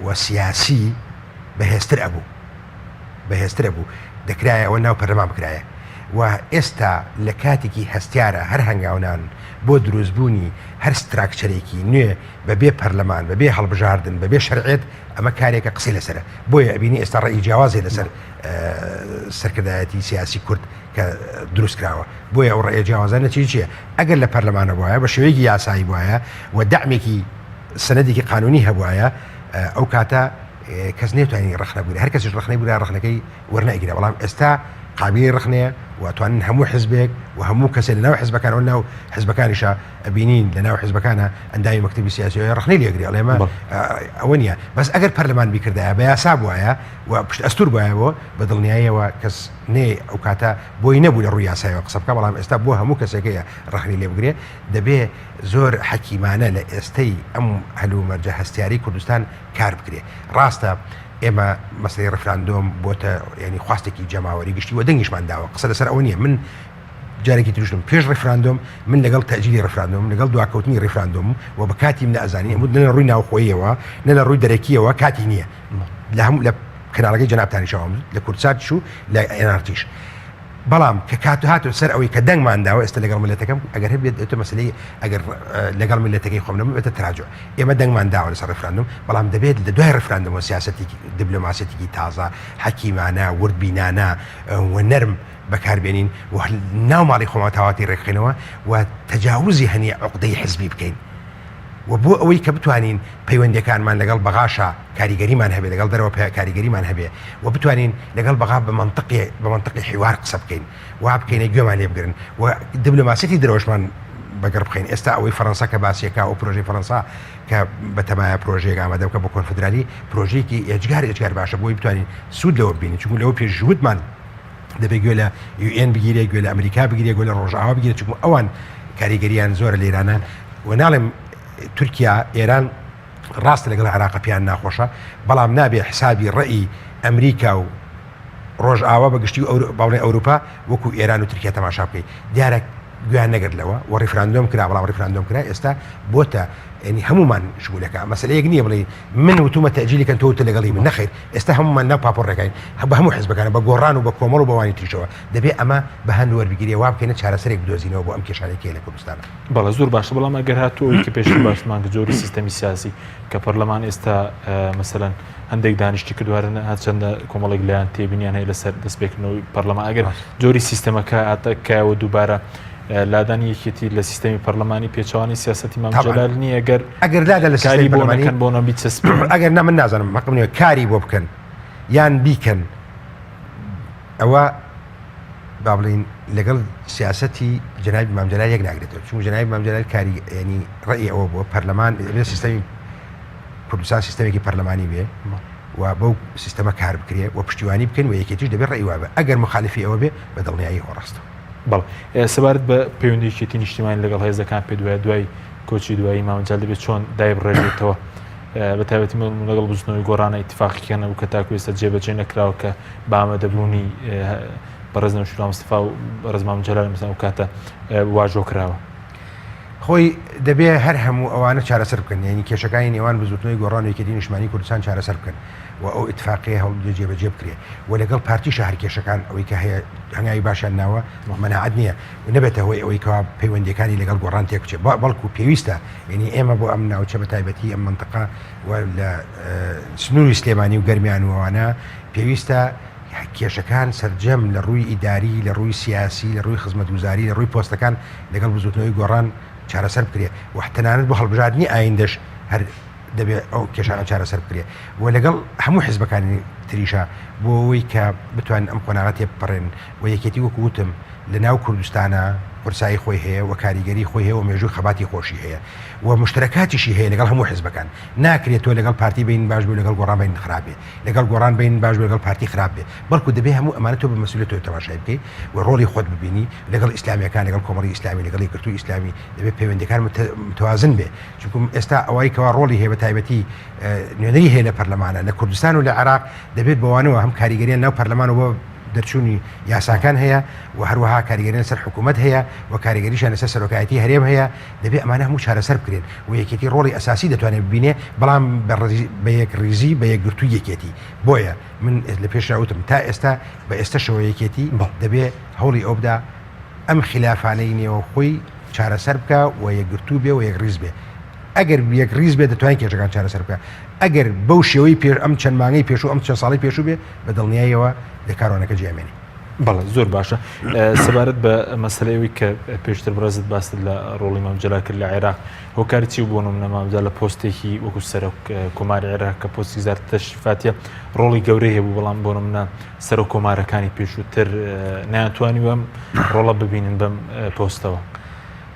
S4: و سیاسی بەهێزتر ئەبوو بەهێزتر ئەبوو دەکرایە ئەوە ناو پەرلەمان بکرایە و ئێستا لە کاتێکی هەستیارە هەر هەنگاونان بۆ دروستبوونی هەر structure ێکی نوێ بە بێ پەرلەمان بە بێ هەڵبژاردن بە بێ شەرعێت ئەمە کارێکە قسەی لەسەرە بۆیە ئەبینی ئێستا ڕێی جیاوازێ لەسەر سەرکردایەتی سیاسی کورد کە دروست کراوە بۆیە ئەو ڕێ جیاوازانە چی چییە ئەگەر لە پەرلەمانە بواە بە شێوەیەکی یاسایی بواە و دەعمێکی سەنەدێکی قانونی هەبواە ئەو کاتە کەس نەیتوانی ڕەخنە بگرێ هەر کەسیش ڕەخنەی بگرا ڕەخنەکەی وەرنەگیرا بەڵام ئێستا قابلی ڕەخنەیە و توانن هەموو حزبێک و هەموو کەسێک لەناو حزبەکانەوە ناو حزبەکانیشە ئەبینین لەناو حزبەکانە ئەندامی مەکتەبی سیاسی ڕەخنەی لێگری ئەڵێمە ئەوە نییە بەس ئەگەر پەرلەمان بیکردایە بە یاسا بواە و پشت ئەستور بواەوە بە دڵنیاییەوە کەس نێ ئەو کاتە بۆی نەبوو لە ڕووی یاسایەوە قسە بکە بەڵام ئێستا بۆ هەموو کەسێکەیە ڕەخنەی لێ بگرێ دەبێ زۆر حەکیمانە لە ئێستەی ئەم هەلومەرجە هەستیارەی کوردستان کار بکرێ. ڕاستە ئێمە مەسەلەی ڕیفراندۆم بۆتە یانی خواستێکی جەماوەری گشتی و دەنگیشمان داوە، قسە لەسەر ئەوە نییە. من جارێکی تریشم پێش ڕیفراندۆم من لەگەڵ تەئجیلی ڕیفراندۆم، لەگەڵ دواکەوتنی ڕیفراندۆم و بە کاتی من ئەزانی ئەموت نە لە ڕووی ناوخۆییەوە نە لە ڕووی دەرەکییەوە کاتی نییە. لە هەموو لە کەناڵەکەی جەنابتانیشەوە لە کوردساتیش و لە ئێن ئاڕ تیش. بەڵام کە کات هاتۆ سەر ئەوەی کە دەنگمان داوە ئێستا لەگەڵ میللەتەکەم ئەگەر هەبێت ئێتە مەسەلەی ئەگەر لەگەڵ میللەتەکەی خۆم نەبم ئێتە تراجع ئێمە دەنگمان داوە لەسەر ڕیفراندۆم بەڵام دەبێت لە دوای ڕیفراندۆمەوە سیاسەتێکی دیبلۆماسیەتێکی تازە حەکیمانە وردبینانە و نەرم بەکاربێنین و ناو ماڵی خۆمان تاواتی ڕێکخینەوە و تەجاوزی هەنیە عقدەی حزبی بکەین. و بۆ ئەوەی کە بتوانین پەیوەندیەکانمان لەگەڵ بەغاشا کاریگەریمان هەبێ لەگەڵ دەرەوە کاریگەریمان هەبێ و بتوانین لەگەڵ بەغا بە مەنتقێ بە مەنتقی حیوار قسە بکەین وا بکەینە گوێمان لێ بگرن و دیبلۆماسیەتی دەرەوەشمان بەگەڕ بخەین ئێستا ئەوەی فەرەنسا کە باسیەکە ئەو پرۆژەی فەرەنسا کە بەتەمایە پرۆژەیەک ئامادە بکە بۆ کۆنفدرالی پرۆژەیەکی ئێجگار ئێجگار باشە بۆی بتوانین سوود لەوە ببینین چونکو لەوە پێش وتمان دەبێ گوێ لە UN بگیرێ گوێ لە ئەمریکا بگیرێ گوێ لە ڕۆژئاوا بگیرێ چونکو ئەوان کاریگەریان زۆرە لە ئێرانە و ناڵێم تورکیا ئێران ڕاستە لەگەڵ عێراق پێیان ناخۆشە بەڵام نابێ حسابی ڕێی ئەمریکا و ڕۆژئاوا بە گشتی و باڵێ ئەوروپا وەکو ئێران و تورکیا تەماشا بکەیت دیارە گویان نەگرت لەوە و ڕیفراندۆم کرا بەڵام ڕیفراندۆم کرا ئێستا بۆتە ینی هەمومان شمولەکە مەسلەیەک نییە بڵێ من وتومە تەجیلی کەن تۆ وتت لەگەڵی من نەخیر ئێستا هەمومان ناو پاپۆڕێکین بە هەموو حزبەکانە بە گۆڕان و بە کۆمەڵ و بەوانی تریشەوە دەبێ ئەمە بە هەند وەربگیرێ وا بکەینە چارەسەرێک بدۆزینەوە بۆ ئەم کێشانەی کێ لە کوردستانە.
S2: بەڵێ زۆر باشە بەڵام ئەگەر هاتوو ئەوەی کە پێشتر باسمان کرد جۆری سیستەمی سیاسی کە پەرلەمان ئێستا مەسەلەن هەندێک دانیشتی کردووە هەرچەندە کۆمەڵێک لایەن تێبینیان هەیە لەسەر دەستپێکردنەوەی پەرلەمان ئەگەر جۆری سیستەمەکە هاتەکایەوە دووبارە لادانی یەکێتی لە سیستەمی پەرلەمانی پێچەوانی سیاسەتی مام جەلال نییە گەر
S4: ئەگەر لادا لە
S2: کاری بۆ نەکەن بۆ نەم بیچەسپێنن
S4: ئەگەر نا من نازانم حەقم نییە کاری بۆ بکەن یان بیکەن ئەوە با بڵین لەگەڵ سیاسەتی جەنابی مام جەلال یەک ناگرێتەوە چونکە جەنابی مام جەلال کاری ینی ڕێی ئەوە بووە پەرلەمان سیستەمی کوردستان سیستەمێکی پەرلەمانی بێ و بەو سیستەمە کار بکرێ و پشتیوانی بکەن و یەکێتیش دەبێت ڕێی وابێ ئەگەر مخالفی ئەوە بێ بە دڵنیایی ئەوە ڕاستە.
S2: بەڵێ سەبارەت بە پەیوەندی یەکێتی نیشتیمانی لەگەڵ هێزەکان پێ دوای دوای کۆچی دوایی مام جەلال دەبێت چۆن دایبڕێژێتەوە بە تایبەتی من لەگەڵ بزنەوەی گۆڕانە ئیتفاقیان نەبوو کە تاکو ئێستا جێبەجێ نەکراوە کە بە ئامادەبوونی بەڕێز نەوشیروان مستەفا و بەڕێز مام جەلال مەسەلەن ئەو کاتە واژۆ کراوە.
S4: خۆی دەبێ هەر هەموو ئەوانە چارەسەر بکەن یانی کێشەکانی نێوان بزوتنەوەی گۆڕان و یەکێتی نیشتمانی کوردستان چارەسەر بکەن و ئەو ئیتفاقیە هەوڵ بدرێ جێبەجێ بکرێ و لەگەڵ پارتیشا هەر کێشەکان ئەوەی کە هەیە هەنگاوی باشیان ناوە مەناعەت نییە و نەبێتە هۆی ئەوەی کەوا پەیوەندیەکانی لەگەڵ گۆڕان تێک بچێ بەڵکو پێویستە یعنی ئێمە بۆ ئەم ناوچە بە تایبەتی ئەم مەنتقە و لە سنووری سلێمانی و گەرمیان و ئەوانە پێویستە کێشەکان سەرجەم لە ڕووی ئیداری، لە ڕووی سیاسی، لە ڕووی خزمەتگوزاری، لە ڕووی پۆستەکان لەگەڵ بزووتنەوەی گۆڕان چارەسەر بکرێ و تەنانەت بۆ هەڵبژاردنی ئایندەش هەر دەبێ ئەو کێشانە چارەسەر بکرێ و لەگەڵ هەموو حزبەکانی تریشا بۆ ئەوەی کە بتوانن ئەم قۆناغە تێبپەڕێنن و یەکێتی وەکو وتم لە ناو کوردستانا قورسایی خۆی هەیە و کاریگەری خۆی هەیە و مێژووی خەباتی خۆشی هەیە و مشتەرەکاتیشی هەیە لەگەڵ هەموو حزبەکان. ناکرێت تۆ لەگەڵ پارتی بەینت باش بێ و لەگەڵ گۆڕان بەینت خراپ بێ، لەگەڵ گۆڕان بەینت باش بێ لەگەڵ پارتی خراپ بێ، بەڵکو دەبێ هەموو ئەمانە تۆ بە مەسئولیەتەوە تەماشای بکەی و ڕۆڵی خۆت ببینی لەگەڵ ئیسلامیەکان، لەگەڵ کۆمەڵی ئیسلامی، لەگەڵ یەکگرتووی ئیسلامی، دەبێ پەیوەندیەکان متوازن بێ، چونکو ئێستا ئەوەی کەوا ڕۆڵی هەیە بە تایبەتی نوێنەری هەیە لە پەرلەمانە لە کوردستان و لە عێراق دەبێت بەوانەوە هەم کاریگەریان ناو پەرلەمان و بۆ دەرچوونی یاساکان هەیە و هەروەها کاریگەریان لەسەر حکوومەت هەیە و کاریگەریشیان لەسەر سەرۆکایەتی هەرێم هەیە دەبێ ئەمانە هەموو چارەسەر بکرێن و یەکێتی ڕۆڵی ئەساسی دەتوانێت ببینێ بەڵام بە یەکڕیزی بە یەکگرتووی یەکێتی بۆیە من لە پێشرا وتم تا ئێستا بە ئێستەشەوە یەکێتی دەبێ هەوڵی ئەو بدا ئەم خلافانەی نێوەخۆی چارەسەر بکا و یەکگرتوو بێ و یەکڕیز بێ ئەگەر یەکڕیز بێ دەتوانین کێشەکان چارەسەر بکا ئەگەر بەو شێوەی پێش ئەم چەند مانگەی پێشوو ئەم چەند ساڵی پێشوو بێ بە دڵنیاییەوە لە کاروانەکە جێ ئەمێنێ.
S2: بەڵێ زۆر باشە سەبارەت بە مەسەلەی ئەوەی کە پێشتر بەڕێزت باست لە ڕۆڵی مام جەلال کرد لە عێراق هۆکاری چی بۆ نمونە مام جەلال لە پۆستێکی وەکو سەرۆک کۆماری عێراق کە پۆستی وەزارەتی تەشریفاتیە ڕۆڵی گەورەی هەبوو بەڵام بۆ نمونە سەرۆک کۆمارەکانی پێشووتر نەیانتوانیوە ئەم ڕۆڵە ببینن بەم پۆستەوە.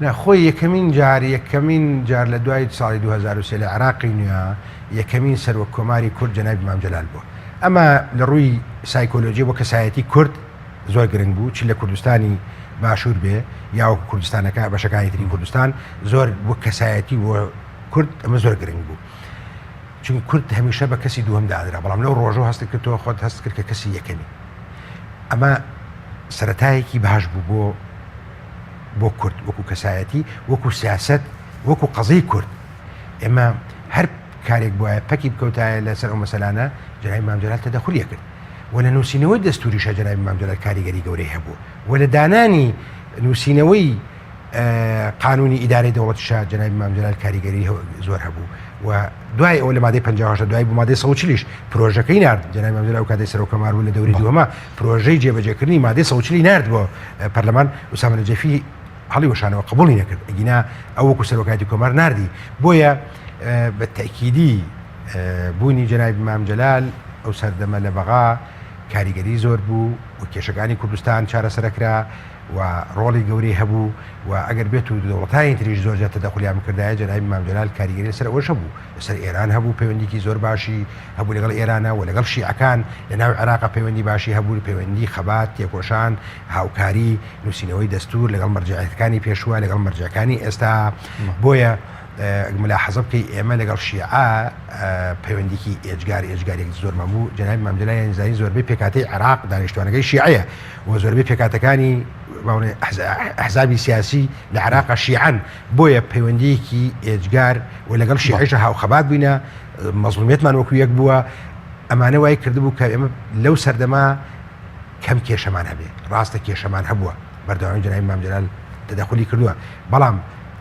S4: نا خۆی یەکەمین جار یەکەمین جار لە دوای ساڵی 2003 لە عێراقی نوێ یەکەمین سەرۆک کۆماری کورد جەنابی مام جەلال بووە ئەمە لە ڕووی سایکۆلۆژی بۆ کەسایەتی کورد زۆر گرنگ بوو چ لە کوردستانی باشوور بێ یا وەکو کوردستانەکە بەشەکانی تری کوردستان زۆر بۆ کەسایەتی بۆ کورد ئەمە زۆر گرنگ بوو چون کورد هەمیشە بە کەسی دووەم دادرا بەڵام لەو ڕۆژە هەست کرد تۆ خۆت هەست کرد کە کەسی یەکەمی ئەمە سەتایەکی باش بوو بۆ بۆ کورد وەکو کەسایەتی وەکو سیاست وەکو قەزیی کورد ئێمە هەر کارێک بوایە پەکی بکەوتایە لەسەر ئەو مەسەلانە جەنابی مام جەلال تەدەخولی ئەکرد و لە نووسینەوەی دەستوریشا جەنابی مام جەلال کاریگەری گەورەی هەبوو و لە دانانی نووسینەوەی قانونی ئیدارەی دەوڵەتیشا جەنابی مام جەلال کاریگەری زۆر هەبوو و دوای ئەوە لە مادەی 58 دوای بوو مادەی 140 پرۆژەکەی نارد جەنابی مام جەلال ئەو کاتەی سەرۆک کۆمار بوو لە دەوری دووەما پرۆژەی جێبەجێکردنی مادەی 140 نارد بۆ پەرلەمان ئوسامە نەجەفی هەڵیوەشانەوە قبوڵی نەکرد ئەگینا ئەو وەکو سەرۆکایەتی کۆمار ناردی بۆیە بە تەئکیدی بوونی جەنابی مام جەلال ئەو سەردەمە لە بەغا کاریگەری زۆر بوو و کێشەکانی کوردستان چارەسەرەکرا و ڕۆڵی گەورەی هەبوو و ئەگەر بێت و دەوڵەتانی تریش زۆر جار تەدەخولیان بکردایە جەنابی مام جەلال کاریگەری لەسەر ئەوەش هەبوو لەسەر ئێران هەبوو پەیوەندیکی زۆر باشی هەبوو لەگەڵ ئێرانە و لەگەڵ شیعەکان لە ناو عێراق پەیوەندی باشی هەبوو پەیوەندی خەبات تێکۆشان هاوکاری نووسینەوەی دەستوور لەگەڵ مەرجەعیەتەکانی پێشووە لەگەڵ مەرجەکانی ئێستا بۆیە ملاحەزە بکەی ئێمە لەگەڵ شیعە پەیوەندیکی ئێجگار ئێجگارێک زۆرمان بوو جەنابی مام جەلال یان زانی زۆربەی پێکهاتەی عێراق دانیشتوانەکەی شیعەیە و زۆربەی پێکهاتەکانی ئەحزابی سیاسی لە عێراق شیعەن بۆیە پەیوەندیەکی ئێجگار و لەگەڵ شیعەیشە هاوخەبات بووینە مەزڵومیەتمان وەکو یەک بووە ئەمانە وای کردبوو کە ئێمە لەو سەردەما کەم کێشەمان هەبێ ڕاستە کێشەمان هەبووە بەردەوامی جەنابی مام جەلال تەدەخولی کردووە بەڵام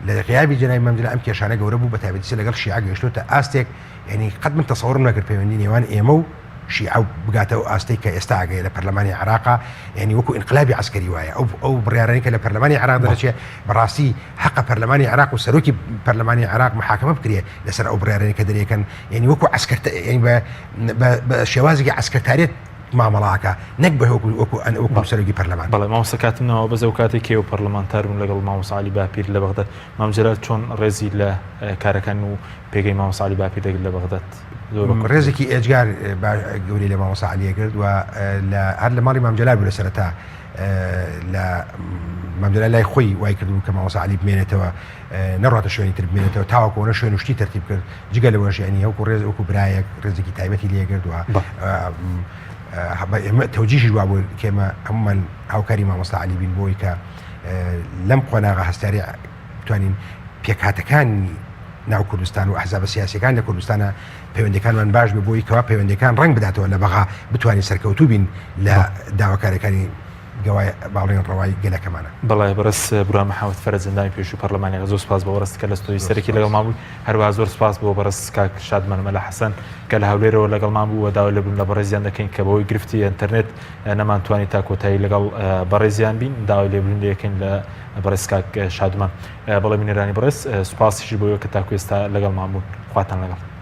S4: لە غیابی جەنابی مام جەلال ئەم کێشانە گەورە بوو بە تایبەتی لەگەڵ شیعە گەیشتۆتە ئاستێک یعنی قەت من تەسەوڕم نەکرد پەیوەندی نێوان ئێمە و شیعە بگاتە ئەو ئاستەی کە ئێستا ئەگەیە لە پەرلەمانی عێراقا یعنی وەکو ئینقلابی عەسکەری وایە ئەو ئەو بڕیارانەی کە لە پەرلەمانی عێراق دەرەچێ بەڕاستی حەقە پەرلەمانی عێراق و سەرۆکی پەرلەمانی عێراق محاکمە بکرێ لەسەر ئەو بڕیارانەی کە دەرێکەن یعنی وەکو عەسکەر یعنی بە بە شێوازێکی عەسکەرتاریەت مامەڵە ئەکا نەک بە وەکو وەکو ئەن وەکو سەرۆکی پەرلەمان.
S2: بەڵێ مامۆستا کاتم نەماوە بەس ئەو کاتەی کە ئێوە پەرلەمانتار بوون لەگەڵ مامۆستا عەلی باپیر لە بەغداد مام جەلال چۆن ڕێزی لە کارەکان و پێگەی مامۆستا عەلی باپیر دەگرت لە بەغداد؟ زۆر بە کورتی.
S4: ڕێزێکی ئێجگار گەورەی لە مامۆستا عەلی ئەگرت و لە هەر لە ماڵی مام جەلال بوو لە سەرەتا لە مام جەلال لای خۆی وای کردبوو کە مامۆستا عەلی بمێنێتەوە نەڕاتە شوێنی تر بمێنێتەوە تاوەکو ئەوەنە شوێن و شتی تەرتیب کرد جگە لەوەش یعنی وەکو ڕێز وەکو برایەک ڕێزێکی تایبەتی لێ گرت و ئێمە تەوجیهیش وابوو کە ئێمە هەموومان هاوکاری مامۆستا عەلی بین بۆی کە لەم قۆناغە هەستیاری بتوانین پێکهاتەکانی ناو کوردستان و ئەحزابە سیاسیەکان لە کوردستانە پەیوەندەکانمان باش بێ بۆی کەوا پەیوەندەکان ڕەنگ بداتەوە لە بەغا بتوانین سەرکەوتوو بین لە داواکاریەکانی گەوای باڵێن ڕەوای گەلەکەمانە.
S2: بەڵێ بەڕێز برا محمد فەرەج ئەندامی پێشووی پەڕلەمانی عێراق زۆر سوپاس بۆ بەڕێزت کە لە ستۆدیۆی سەرەکی لەگەڵمان بووی هەروەها زۆر سوپاس بۆ بەڕێز کاک شادمان مەلا حەسەن کە لە هەولێرەوە لەگەڵمان بوو و داوای لێبوردن لە بەڕێزیان دەکەین کە بەهۆی گرفتی ئینتەرنێت نەمانتوانی تا کۆتایی لەگەڵ بەڕێزیان بین داوای لێبوردن لێکەین لە بەڕێز کاک شادمان بەڵێ بینەرانی بەڕێز سوپاسیش بۆ ئێوە کە تاکو ئێستا لەگەڵمان بوون خواتان لەگەڵ.